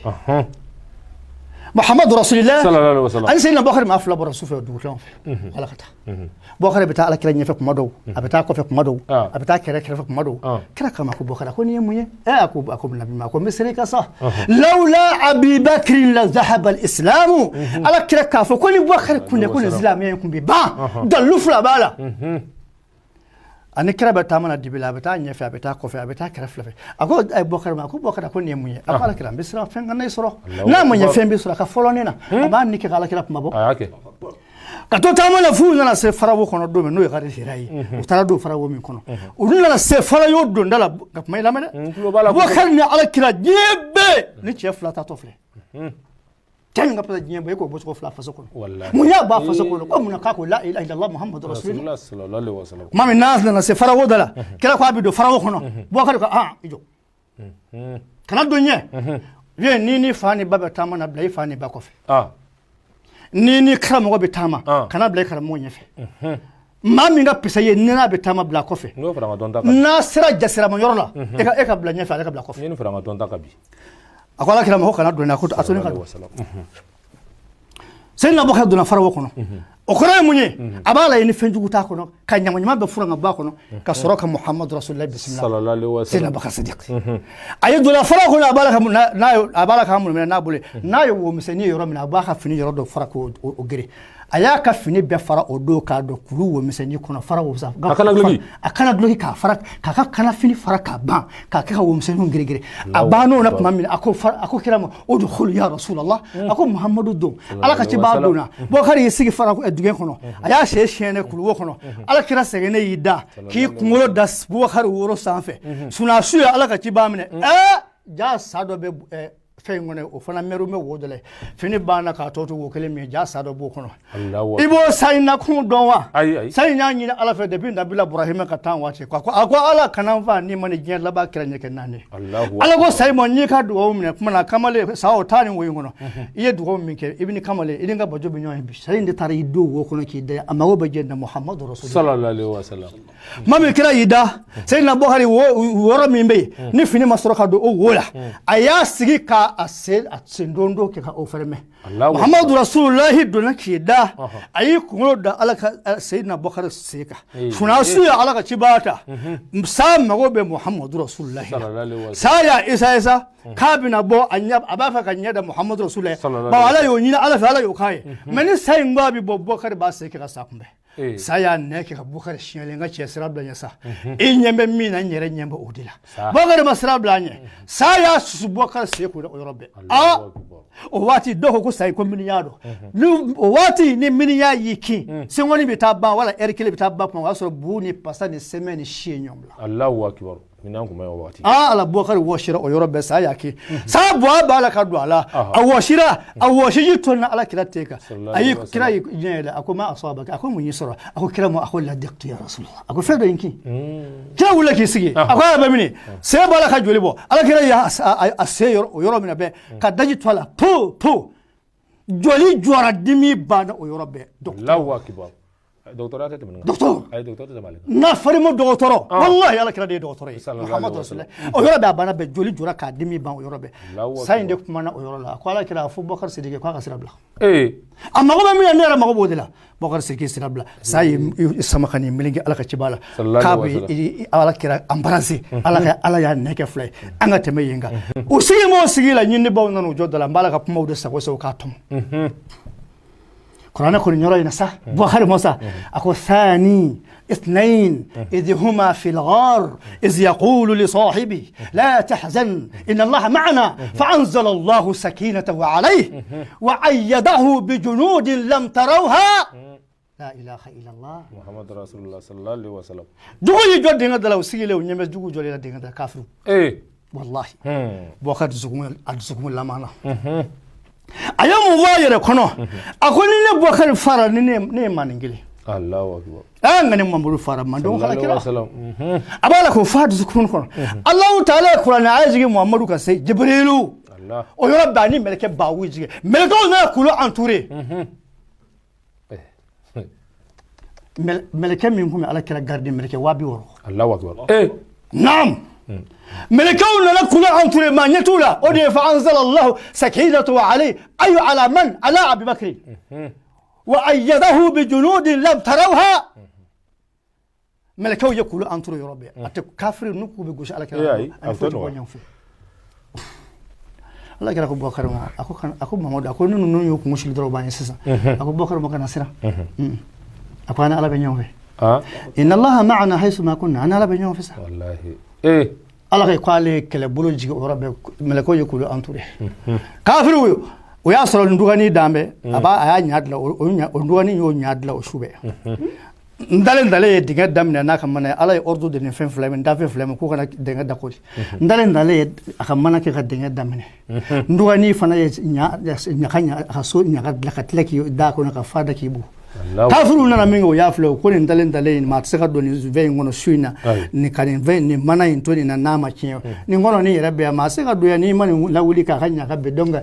Muhamadu Rasulillah ani Seyidina Bubakari maa fila bɔra sufɛ dugutilaw fɛ Ala ka taa. Bubakari bɛ taa Ala kira ɲɛfɛ kuma dɔw, a bɛ taa kɔfɛ kuma dɔw, a bɛ taa kɛrɛ kɛrɛfɛ kuma dɔw. Kira kama ko Bubakari, ko nin ye mun ye? Ɛ, a ko nabi ma, a ko n bɛ siran i ka sa. Lawla Abibakri la zahaba al-islamu. Ala kira k'a fɔ ko ni Bubakari kun tɛ, ko nin silamɛya in kun bɛ ban. Dalilu fila b'a la. Ani kira bɛ taama na dibi la, a bɛ taa ɲɛfɛ, a bɛ taa kɔfɛ, a bɛ taa kɛrɛfɛ fɛ. A ko Bubakari ma, a ko Bubakari, a ko nin ye mun ye? A ko Ala kira, n bɛ siran fɛn kana i sɔrɔ. N'a ma ɲɛ fɛn bɛ sɔrɔ, a ka fɔlɔ ne na, a b'a ni kɛ ka Ala kira kuma bɔ. Ka to taama la f'u nana se farawo kɔnɔ don min, n'o ye Gari Hira ye. U taara don farawo min kɔnɔ, olu nana se farawo donda la ka kuma i lamɛn dɛ. Bubakari ni Ala kira, diɲɛ bɛɛ ni cɛ fila tatɔ filɛ. Cɛ min ka fisa diɲɛ bɛɛ, e k'o bɔcogo fila faso kɔnɔ, mun y'a bɔ a faso kɔnɔ? Ko mun na? K'a ko la ilaha illallah Muhammadu rasulullah. Tuma min n'a nana se farawo da la, kira ko a bɛ don farawo kɔnɔ. Bubakari ko ah, i jɔ, kana don ɲɛ. Viens, ni fa ni ba bɛ taama na, bila i fa ni ba kɔfɛ. Ni karamɔgɔ bɛ taama, kana bila i karamɔgɔ ɲɛfɛ. Maa min ka pisa ye, ni n'a bɛ taama, bila kɔfɛ. N'a sera jasirama yɔrɔ la, e ka bila ɲɛfɛ, ale ka bila kɔfɛ. A ko Ala kira ma ko kana don, a ko a to ne ka don. Seyidina Abubakar donna farawo kɔnɔ. O kɔrɔ ye mun ye? A b'a la ni fɛnjugu t'a kɔnɔ, ka ɲamaɲama bɛɛ furan ka bɔ a kɔnɔ, ka sɔrɔ ka Muhamadu Rasulillah bisimila. Seyidina Abubakar Sadiq, a ye donna farawo kɔnɔ, a b'a la ka n'a ye, a b'a la k'a minɛ n'a bolo ye, n'a ye womisɛnnin ye yɔrɔ min na, a b'a ka fini yɔrɔ dɔ fara k'o gere. A y'a ka fini bɛɛ fara o don k'a don kulu womisɛnnin kɔnɔ, fara wo a kana duloki. A kana duloki k'a fara, k'a ka kana fini fara k'a ban, k'a kɛ ka womisɛnninw gere. A bann'o na tuma min, a ko kira ma udkhul ya Rasulallah. A ko Muhamadu don. Ala ka ci b'a donna. Bubakari y'i sigi fara dingɛ kɔnɔ, a y'a sen siyɛnɛ kuluwo kɔnɔ. Ala kira sɛgɛnnen y'i da k'i kunkolo da Bubakari woro sanfɛ. Sunasiw ye Ala ka ci b'a minɛ. Ɛɛ, ja sa dɔ bɛ. Fɛn in kɔnɔ, o fana mɛru bɛ wo dɔ la. Fini banna k'a tɔ to wo kelen min ye, ja sa dɔ b'o kɔnɔ. I b'o sa in nakun dɔn wa? Sa in y'a ɲini Ala fɛ depuis Nabila Burahima ka taa waati ko a ko Ala kana n fa ni ma ni diɲɛ laban kira ɲɛ kɛ naani. Ala ko sa in ma, n'i ka dugawu minɛ kuma na, kamalen sa o taa nin wo in kɔnɔ. I ye dugawu min kɛ, i bɛ ni kamalen i ni n ka bajo bɛ ɲɔgɔn ye bi. Sa in de taara i don wo kɔnɔ k'i da, a mago bɛ jɛ na Muhamadu Rasulullah sallallahu alaihi wasallam. Tuma min kira y'i da, Seyidina Bukari wo yɔrɔ min bɛ yen ni fini ma sɔrɔ ka don o wo la, a y'a sigi k'a sen a sen don don kɛ ka o fɛrɛmɛ. Muhamadu Rasulullahi donna k'i da, a y'i kunkolo da Ala ka Seyidina Bukari sen kan. Funasi ye Ala ka ciba ta, sa mago bɛ Muhamadu Rasulullahi. Sa y'a isa isa k'a bɛna bɔ a ɲɛ, a b'a fɛ ka ɲɛ da Muhamadu Rasulullahi, bawo Ala y'o ɲini Ala fɛ, Ala y'o k'a ye. Mais ni sa in ko a bɛ bɔ, Bukari b'a sen kɛ ka sa kunbɛn. Sa y'a nɛ kɛ ka Bukari siɲɛlen n ka cɛ sira bila ɲɛ sa, i ɲɛ bɛ min na, n yɛrɛ ɲɛ bɛ o de la. Bukari ma sira bila a ɲɛ, sa y'a susu Bukari sen kun o yɔrɔ bɛɛ. Aa, o waati dɔw ko ko sa ko miniya don. Ni o waati ni miniya y'i kin, senkɔni bɛ taa ban wala ɛri kelen bɛ taa ban kuma, o y'a sɔrɔ bu ni pasa ni sɛmɛ ni si ye ɲɔgɔn bila. Allahu akbar, minɛn kun bɛ o waati. Aa ala, Bukari wɔsira o yɔrɔ bɛɛ, sa y'a kɛ sa bɔ a b'a la ka don a la, a wɔsira, a wɔsiji tonna Ala kira ten kan. A y'i kira y'i ɲɛ yɛlɛ, a ko ma asabaka, a ko mun y'i sɔrɔ? A ko kira ma, a ko ladiktu ya Rasulallah, a ko fɛn dɔ ye n kin. Kira wulila k'i sigi, a ko a bɛ mini? Sen b'a la ka joli bɔ. Ala kira y'a a sen yɔrɔ o yɔrɔ minɛ bɛɛ ka daji to a la, po po, joli jɔra, dimi banna o yɔrɔ bɛɛ. Allahu akbar, dɔgɔtɔrɔya tɛ tɛmɛ nin kan. Docteur. Ayi, dɔgɔtɔrɔ tɛ tɛmɛ ale kan. N'a farima dɔgɔtɔrɔ, wallahi Ala kira de ye dɔgɔtɔrɔ ye. Muhammadu Rasulullah. O yɔrɔ bɛɛ a banna bɛɛ, joli jɔra k'a dimi ban o yɔrɔ bɛɛ. Sa in de kumana o yɔrɔ la, a ko Ala kira, a fɔ Bubakari Sidiki k'a ka sira bila. A mago bɛ min na, ne yɛrɛ mago b'o de la. Bubakari Sidiki sira bila. Sa y'i sama ka n'i meleke Ala ka ciba la k'a bɛ Ala kira embrasser. Ala ka Ala y'a nɛ kɛ fila ye. An ka tɛmɛ yen kan. O sigi m'o sigi la, ɲinibaaw nana u jɔ da la, n b'a la ka kumaw de sago sago k'a tɔmɔ. Kuranɛ kɔni yɔrɔ in na sa, Bukhari ma sa, a ko ثاني اثنين إذ هما في الغار إذ يقول لصاحبه لا تحزن إن الله معنا فأنزل الله سكينته عليه وأيده بجنود لم تروها لا إله إلا الله محمد رسول الله صلى الله عليه وسلم. Jugu y'i jɔ dingɛ da la, u sigilen, u ɲɛ bɛ jugu jɔlen la dingɛ da la, kafiru. Wallahi Bukhari dusukun, a dusukun lamana, a ye mun fɔ a yɛrɛ kɔnɔ? A ko ni ne Bubakari fara, ni ne ye maanin kelen. Allahu akbar. Aa, nka ni Mamadu fara, mandenw halakira. A b'a la k'o fɔ a dusukun kɔnɔ. Alahu taala ye kuranɛ aya jigin Muhamadu ka se Jibirilu, o yɔrɔ bɛɛ ani mɛlɛkɛ baw jigin, mɛlɛkɛw nana kulu entouré. Mɛlɛkɛ min tun bɛ Ala kira garde, mɛlɛkɛ 60 000. Allahu akbar. Naam, mɛlɛkɛw nana kulu entouré, maa ɲɛ t'u la. O de ye fa anzala Allahu sakinatahu alayhi ayu ala man ala Abi Bakri wa ayyadahu bi junudin lam tarawha. Mɛlɛkɛw ye kulu entouré yɔrɔ bɛɛ, a tɛ kafiri n'u k'u bɛ gosi Ala kira la, ani foyi tɛ bɔ ɲɔgɔn fɛ. Ala kira ko Bubakari ma, a ko a ko Mamadu, a ko ni ninnu y'u kun suli dɔrɔn u b'an ye sisan. A ko Bubakari ma, kana siran, a ko an ni Ala bɛ ɲɔgɔn fɛ. Inna Allaha ma'ana haythu ma kunna, an ni Ala bɛ ɲɔgɔn fɛ sa. Wallahi. Ala ko k'ale ye kɛlɛbolo jigin o yɔrɔ bɛɛ, mɛlɛkɛw ye kulu entouré. Kafiriw o y'a sɔrɔ ndugani dan bɛ, a b'a a y'a ɲa dilan, o ndugani y'o ɲa dilan o su bɛɛ. N dalen dalen ye dingɛ daminɛ n'a ka mana ye. Ala ye ordre de nin fɛn fila min dafɛn fila min k'u kana dingɛ da kori. N dalen dalen ye a ka mana kɛ ka dingɛ daminɛ. N dɔgɔnin fana ye ɲaga ɲa a ka so ɲaga dilan ka tila k'i da kɔnɔ ka fa da k'i bu. Kafiriw nana min kɛ, o y'a filɛ, o ko nin dalen dalen in, maa tɛ se ka don nin fɛn in kɔnɔ su in na, nin ka nin fɛn nin mana in to nin na n'a ma tiɲɛ. Nin kɔnɔ nin yɛrɛ bɛ yan, maa tɛ se ka don yan n'i ma nin lawuli k'a ka ɲaga bɛɛ. Donc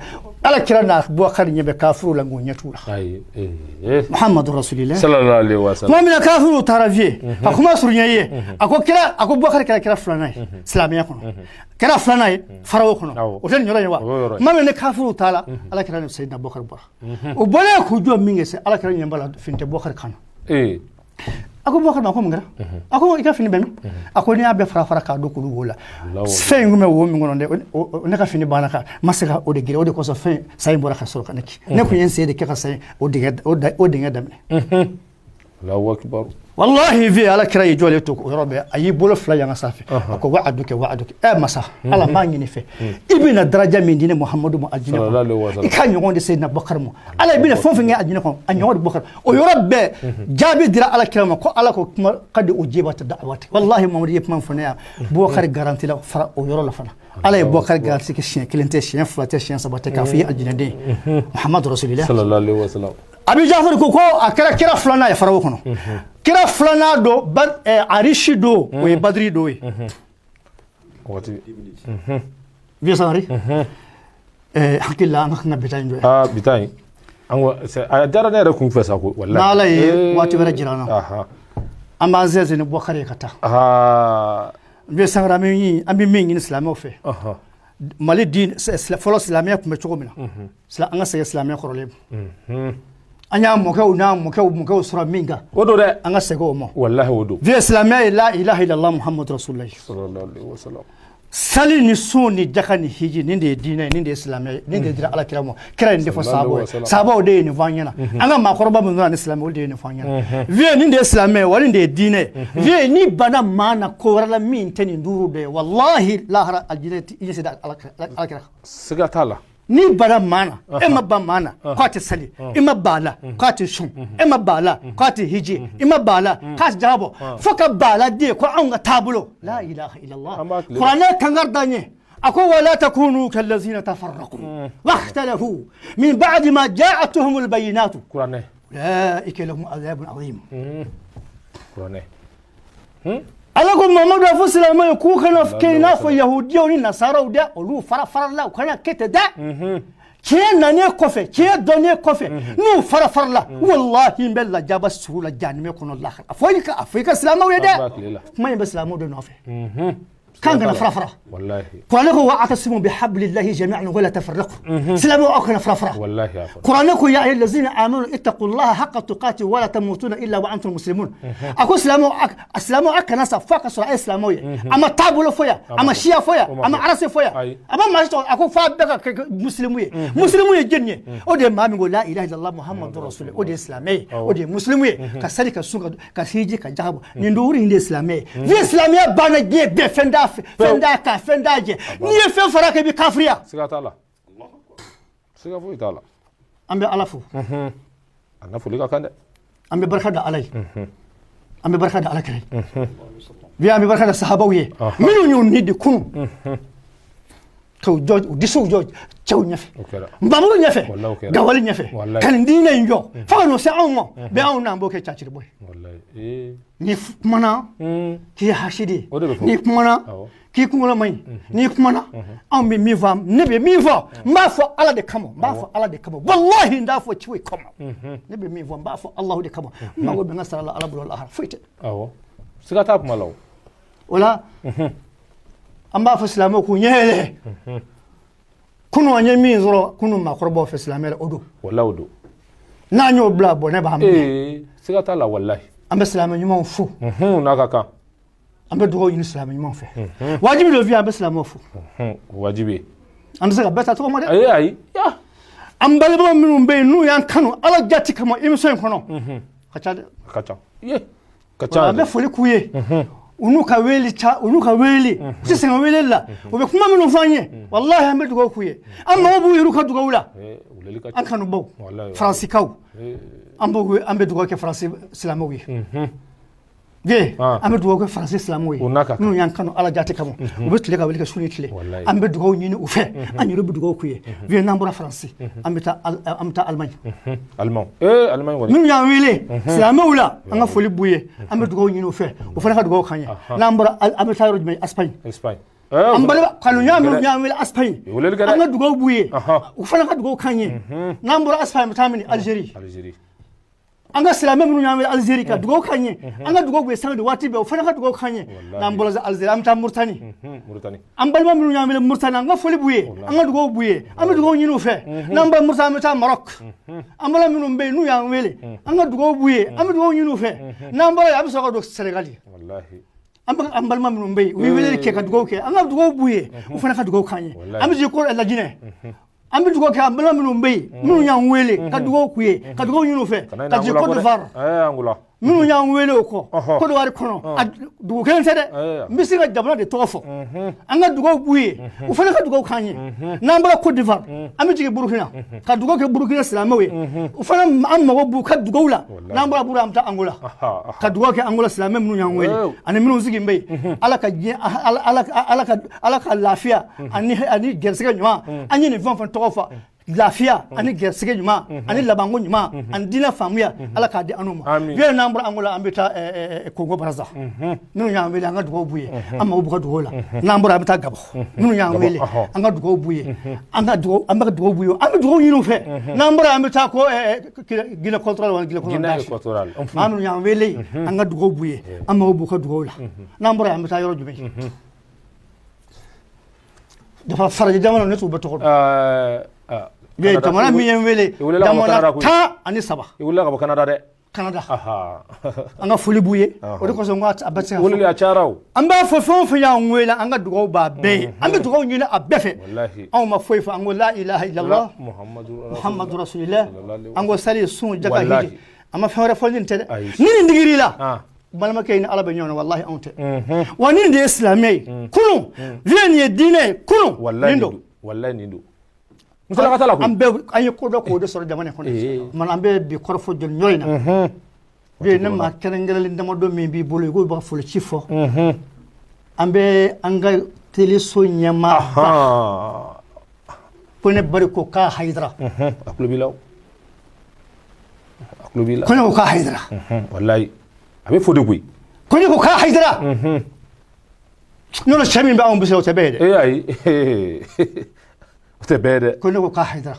Ala kira n'a Bubakari ɲɛ bɛ kafiriw la, nk'u ɲɛ t'u la. Muhammadu Rasulillah sallallahu alaihi wasallam. Tuma min na kafiriw taara vie ka kuma surunya ye, a ko kira, a ko Bubakari kɛra kira filanan ye silamɛya kɔnɔ, kɛra filanan ye farawo kɔnɔ. O tɛ nin yɔrɔ ye wa? Tuma min ni kafiriw taara, Ala kira ni Seyidina Bubakari bɔra. O bɔlen k'u jɔ min kɛ se, Ala kira ɲɛ b'a la, fini tɛ Bubakari kan na. A ko Bubakari ma ko mun kɛra? A ko i ka fini bɛ min? A ko n'i y'a bɛɛ fara fara k'a don kulu wo la, fɛn in tun bɛ wo min kɔnɔ dɛ, ne ka fini banna ka n ma se ka o de girin, o de kosɔn fɛn sa in bɔra ka sɔrɔ ka ne kin. Ne tun ye n sen de kɛ ka sa in o dingɛ daminɛ. Allahu akbar. Wallahi vieux, Ala kira y'i jɔlen to o yɔrɔ bɛɛ, a y'i bolo fila yanga sanfɛ, a ko wa'aduka wa'aduka, ɛ masa Ala, m'a ɲini fɛ i bɛna daraja min di ne Muhamadu ma aljinɛ kɔnɔ, i ka ɲɔgɔn di Seyidina Bakari ma. Ala, i bɛna fɛn o fɛn kɛ aljinɛ kɔnɔ, a ɲɔgɔn di Bakari. O yɔrɔ bɛɛ jaabi dira Ala kira ma ko Ala ko kuma kadi ujibat da'wati. Wallahi Muhamadu ye kuma fɔ ne yan, Bubakari garanti la fara o yɔrɔ la fana. Ala ye Bubakari garanti kɛ, siɲɛ kelen tɛ, siɲɛ fila tɛ, siɲɛ saba tɛ, k'a fɔ i ye aljinɛden ye, Muhamadu rasulillah. Sallallahu alaihi wasallam. Abi Jafar ko a kɛra kira filanan ye farawo kɔnɔ, kira filanan don, Arisi don, o ye Badiri don ye. Waati. Vieux Sangare, hakili la an ka kan ka bi ta in jɔ yan. Aa, bi ta in an ko a diyara ne yɛrɛ kun fɛ sa ko wallahi. N'Ala ye waati wɛrɛ jira an na, an b'an sinsin ni Bubakari ye ka taa. Vieux Sangare, an bɛ min ɲini silamɛw fɛ, Mali diin fɔlɔ silamɛya tun bɛ cogo min na, an ka segin silamɛya kɔrɔlen ma. An y'a mɔkɛw n'a mɔkɛw sɔrɔ min kan, o don dɛ, an ka segin o ma. Wallahi o don. Vieux, silamɛya ye la ilaha illallah Muhammadu rasulullah. Sallallahu alaihi wasallam. Sali ni sun ni jaka ni hiji, nin de ye diinɛ ye, nin de ye silamɛya ye, nin de dira Ala kira ma. Kira ye nin de fɔ sahabaw ye, sahabaw de ye nin fɔ an ɲɛna, an ka maakɔrɔba minnu nana ni silamɛ, olu de ye nin fɔ an ɲɛna. Vieux, nin de ye silamɛ ye wa nin de ye diinɛ ye. Vieux, n'i banna maa na ko wɛrɛ la min tɛ nin duuru dɔ ye, wallahi lahara aljinɛ i ɲɛsin Ala kira kan. Siga t'a la. N'i banna maa na, e ma ban maa na k'a tɛ sali, i ma ban a la k'a tɛ sun, e ma ban a la k'a tɛ hiji, i ma ban a la k'a tɛ jaka bɔ, fo ka ban a la den ko anw ka taabolo la ilaha illallah. Kuranɛ kankari d'an ye, a ko wala takunu kallazina tafarraqu wakhtalafu min ba'di ma ja'atuhumul bayyinatu kuranɛ ulaika lahum adhabun azim. Kuranɛ. Ala ko Mamadu a fɔ silamɛw ye k'u kana kɛ i n'a fɔ yahudiyaw ni nasaraw dɛ, olu fara farala, u kana kɛ ten dɛ. Tiɲɛ nanen kɔfɛ, tiɲɛ dɔnnen kɔfɛ, n'u fara farala, wallahi n bɛ lajaba suru la jahanamɛ kɔnɔ lahara. A fɔ i ka silamɛw ye dɛ, kuma in bɛ silamɛw de nɔfɛ k'an kana fara fara. Kuranɛ ko wa atasimu bi hablillahi jami'an wala tafarraqu, silamɛw aw kana fara fara. Kuranɛ ko ya ayyuhallazina amanu ittaqullaha haqqa tuqati wala tamutuna illa wa antum muslimun. A ko silamɛw aw kana sa f'a ka sɔrɔ a ye silamɛw ye. A ma taabolo fɔ yan, a ma siya fɔ yan, a ma race fɔ yan, a ma maa si tɔgɔ. A ko f'a bɛɛ ka kɛ muslimu ye. Muslimu ye jɔni ye? O de ye maa min ko la ilaha illallah muhammadu rasulullah, o de ye silamɛ ye, o de ye muslimu ye, ka sali, ka sun, ka hiji, ka jaka bɔ, nin duuru in de ye silamɛ ye. Ni silamɛya banna diɲɛ bɛɛ, fɛn t'a fɛn t'a kan, fɛn t'a jɛ. N'i ye fɛn fara kan, i bɛ kafiriya. Siga t'a la, siga foyi t'a la. An bɛ Ala fo. A na foli ka kan dɛ. An bɛ barika da Ala ye, an bɛ barika da Ala kira ye bi, an bɛ barika da sahabaw ye minnu y'u ni di kunun k'u jɔ, u disiw jɔ cɛw ɲɛfɛ, nbamuru ɲɛfɛ, gawali ɲɛfɛ, ka nin diinɛ in jɔ fo ka n'o se anw ma bɛn. Anw n'an b'o kɛ caciribɔ ye. N'i kumana k'i ye hasidi ye, n'i kumana k'i kunkolo man ɲi, n'i kumana, anw bɛ min fɔ, ne bɛ min fɔ, n b'a fɔ Ala de kama, n b'a fɔ Ala de kama, wallahi n t'a fɔ ciw kama. Ne bɛ min fɔ, n b'a fɔ Alahu de kama. N mago bɛ n ka sara la Ala bolo lahara, foyi tɛ. Awɔ, siga t'a kuma la o. O la an b'a fɔ silamɛw k'u ɲɛ yɛlɛ. Kunun an ye min sɔrɔ kunun maakɔrɔbaw fɛ silamɛ la, o don. Walahi o don. N'an y'o bila, bɔnɛ b'an minɛ. Siga t'a la walahi. An bɛ silamɛ ɲumanw fo. N'a ka kan. An bɛ dugawu ɲini silamɛ ɲumanw fɛ. Wajibi don fi, an bɛ silamɛw fo. Wajibi. An tɛ se ka bɛɛ ta tɔgɔ ma dɛ. Ayi ayi. An balima minnu bɛ yen n'u y'an kanu Ala jati kama émission in kɔnɔ, a ka ca dɛ. A ka ca. Ka ca. An bɛ foli k'u ye. U n'u ka wele ca, u n'u ka wele, u tɛ sɛgɛn wele la, u bɛ kuma minnu fɔ an ye, walahi an bɛ dugawu k'u ye, an mago b'u yɛrɛ ka dugawu la. An kanubaw Faransikaw, an b'u, an bɛ dugawu kɛ Faransi silamɛw ye. Ye an bɛ dugawu kɛ Faransi silamɛw ye minnu y'an kanu Ala jati kama, u bɛ tile ka wuli ka su ni tile, an bɛ dugawu ɲini u fɛ, an yɛrɛ bɛ dugawu k'u ye. Vieux, n'an bɔra Faransi, an bɛ taa an bɛ taa Alimaɲi. Alimaɲi. Minnu y'an wele silamɛw la, an ka foli b'u ye, an bɛ dugawu ɲini u fɛ, u fana ka dugawu k'an ye. N'an bɔra, an bɛ taa yɔrɔ jumɛn? Espagne. An balima kanuɲɔgɔn minnu y'an wele Espagne, an ka dugawu b'u ye, u fana ka dugawu k'an ye. N'an bɔra Espagne, an bɛ taa min? Algérie. An ka silamɛ minnu y'an wele Algérie ka dugawu k'an ye, an ka dugawu b'u ye sanga ni waati bɛɛ, o fana ka dugawu k'an ye. N'an bɔra Algérie, an bɛ taa Mauritanie. An balima minnu y'an wele Mauritanie, an ka foli b'u ye, an ka dugawu b'u ye, an bɛ dugawu ɲini u fɛ. N'an bɔra Mauritanie, an bɛ taa Maroc. An balima minnu bɛ yen n'u y'an wele, an ka dugawu b'u ye, an bɛ dugawu ɲini u fɛ. N'an bɔra yen, an bɛ sɔrɔ ka don Sénégal. An bɛ an balima minnu bɛ yen, u ye weleli kɛ ka dugawu kɛ, an ka dugawu b'u ye, u fana ka dugawu k'an ye. An bɛ jigin ko Lajinɛ, an bɛ dugawu kɛ an balima minnu bɛ yen minnu y'an wele ka dugawu k'u ye, ka dugawu ɲini u fɛ, ka jigin Côte d'Ivoire. Minnu y'an wele o kɔ Kɔdiwari kɔnɔ, a dugu kelen tɛ dɛ. N bɛ se ka jamana de tɔgɔ fɔ. An ka dugawu b'u ye, u fana ka dugawu k'an ye. N'an bɔra Côte d'Ivoire, an bɛ jigin Burukina ka dugawu kɛ Burukina silamɛw ye. U fana, an mago b'u ka dugawu la. N'an bɔra Burukina, an bɛ taa Angola ka dugawu kɛ Angola silamɛ minnu y'an wele ani minnu sigi bɛ yen. Ala ka diɲɛ, Ala ka lafiya ani gɛrɛsɛgɛ ɲuman. An ye nin fɛn o fɛn tɔgɔ fɔ, lafiya ani gɛrɛsɛgɛ ɲuman ani labanko ɲuman ani diinɛ faamuya, Ala k'a di an ma. Bi n'an bɔra Angola, an bɛ taa Kongo Brazza. Minnu y'an wele, an ka dugawu b'u ye, an mago b'u ka dugawu la. N'an bɔra, an bɛ taa Gabon. Minnu y'an wele, an ka dugawu b'u ye, an ka dugawu, an bɛ ka dugawu b'u ye, an bɛ dugawu ɲini u fɛ. N'an bɔra, an bɛ taa ko Guinée équatoriale wala Guinée équatoriale. Maa minnu y'an wele, an ka dugawu b'u ye, an mago b'u ka dugawu la. N'an bɔra, an bɛ taa yɔrɔ jumɛn? Dafa farajɛ jamana, ne t'u bɛɛ tɔgɔ dɔn. Jamana min ye n wele, jamana 13. I wulila ka bɔ Canada dɛ. Canada, an ka foli b'u ye. O de kosɔn n ko a bɛɛ tɛ se ka fɔ. Weleli a cayara o. An b'a fɔ, fɛn o fɛn y'an wele, an ka dugawu b'a bɛɛ ye, an bɛ dugawu ɲini a bɛɛ fɛ. Anw ma foyi fɔ, an ko la ilaha illallah Muhammadu rasulillah. An ko sali, sun, jaka, hiji. An ma fɛn wɛrɛ fɔ nin tɛ dɛ. Ni nin digir'i la, balimakɛ, ni Ala bɛ ɲɔgɔn na, walahi anw tɛ. Wa nin de ye silamɛ ye kunun, vieux, nin ye diinɛ ye kunun, nin don. Walahi nin don. Musalaka t'a la koyi. An bɛɛ, an ye ko dɔ k'o de sɔrɔ jamana in kɔnɔ. Kumana an bɛ bi kɔrɔfɔ jɔli ɲɔ in na bi, ne maa kɛrɛnkɛrɛnlen damadɔ min b'i bolo, i k'o b'a foli ci fɔ. An bɛ an ka teleso ɲɛmaa ba ko ne bari ko k'a Hayidara. A tulo b'i la o. A tulo b'i la. Ko ne ko k'a Hayidara. Walahi a bɛ fo de koyi. Ko ne ko k'a Hayidara. N'o cɛ min bɛ anw bisimila, o tɛ bɛɛ ye dɛ. Ee ayi, o tɛ bɛɛ ye dɛ. Ko ne ko k'a Hayidara.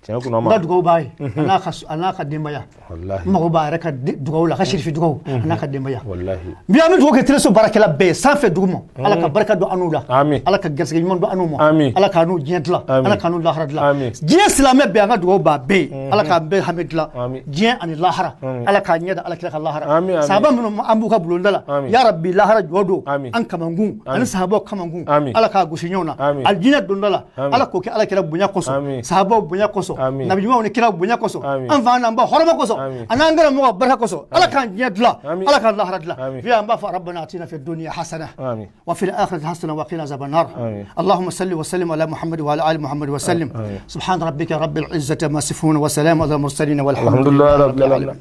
Tiɲɛ kunna N ma. ka dugawu b'a ye, a n'a ka denbaya. Walahi. N mago b'a yɛrɛ ka dugawu la, a ka sirifi dugawu, a n'a ka denbaya. Walahi. Bi an bɛ dugawu kɛ teleso baarakɛla bɛɛ ye, sanfɛ, duguma. Ala ka barika don an n'u la. Amin. Ala ka garisigɛ ɲuman don an n'u ma. Amin. Ala k'an n'u diɲɛ dilan. Amin. Ala k'an n'u lahara dilan. Amin. Diɲɛ silamɛ bɛɛ, an ka dugawu b'a bɛɛ ye. Ala k'an bɛɛ hami dilan. Amin. Diɲɛ ani lahara. Amin. Ala k'a ɲɛ da Ala kira ka lahara. Amin, amin. Sahaba minnu an b'u ka bulonda la. Amin. Ya Rabbi, lahara jɔ don. Amin. An kamankun ani sahabaw kamankun. Amin. Ala k'a gosi ɲɔgɔn na. Amin. Alijinɛ donda la. Amin. Ala k'o kɛ Ala kira bonya kosɔn. Amin. Sahabaw bonya kosɔn. Amin. Nabi ɲumanw ni kiraw bonya kosɔn. Amin. An fa n'an ba hɔrɔma kosɔn. Amin. A n'an karamɔgɔ barika kosɔn. Ala k'an diɲɛ dilan. Amin. Ala k'an lahara dilan. Amin. Bi an b'a fɔ rabbana atina fi dunya hasana. Amin. وفي الآخرة حسنة وقنا عذاب النار. آمين. اللهم صل وسلم على محمد وعلى آل محمد وسلم. آمين. سبحان ربك رب العزة ما يصفون وسلام على المرسلين والحمد alhamdulilayi لله rabbil alamin.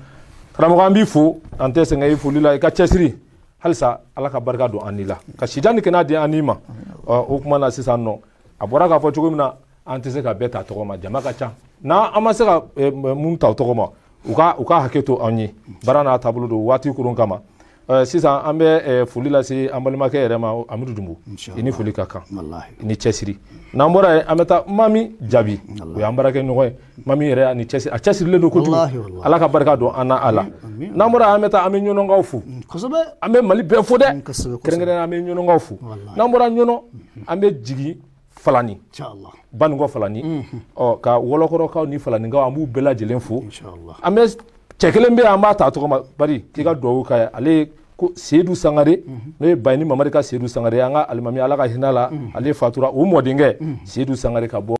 Karamɔgɔ, an b'i fo, an tɛ sɛgɛn i foli la. I ka cɛsiri halisa, Ala ka barika don an ni la, ka sijan ni kɛnɛya di an ni ma. Ɔ, o kuma na sisan nɔ, a bɔra k'a fɔ cogo min na, an tɛ se ka bɛɛ ta tɔgɔ ma, jama ka ca. N'an an ma se ka mun ta o tɔgɔ ma, u ka hakɛ to an ye. Baara n'a taabolo don, waati kurun kama. Sisan an bɛ foli lase an balimakɛ yɛrɛ ma, Amidu Dunbu. I ni foli ka kan. Wallahi. I ni cɛsiri. N'an bɔra yen, an bɛ taa Mami Jaabi, o y'an baarakɛ ɲɔgɔn ye. Mami yɛrɛ ni cɛsiri, a cɛsirilen don kojugu. Wallahi, wallahi. Ala ka barika don an na a la. N'an bɔra yen, an bɛ taa, an bɛ ɲɔnɔnkaw fo. Kosɛbɛ. An bɛ Mali bɛɛ fo dɛ. Kosɛbɛ, kosɛbɛ. Kɛrɛnkɛrɛnnenya an bɛ ɲɔnɔnkaw fo. Wallahi. N'an bɔra Ɲɔnɔ, an bɛ jigin Falani. Inshallah. Banikɔ Falani, ɔ, ka Wɔlɔkɔrɔkaw ni Falanikaw, an b'u bɛɛ lajɛlen fo. Inshallah. An bɛ cɛ kelen bɛ yen, an b'a ta tɔgɔ ma, bari k'i ka dugawu k'a ye. Ale ye ko Seyidu Sangare, n'o ye Bayini Mamadi ka Seyidu Sangare, an ka alimami, Ala ka hinɛ la, ale fatura, o mɔdenkɛ Seyidu Sangare ka bɔ.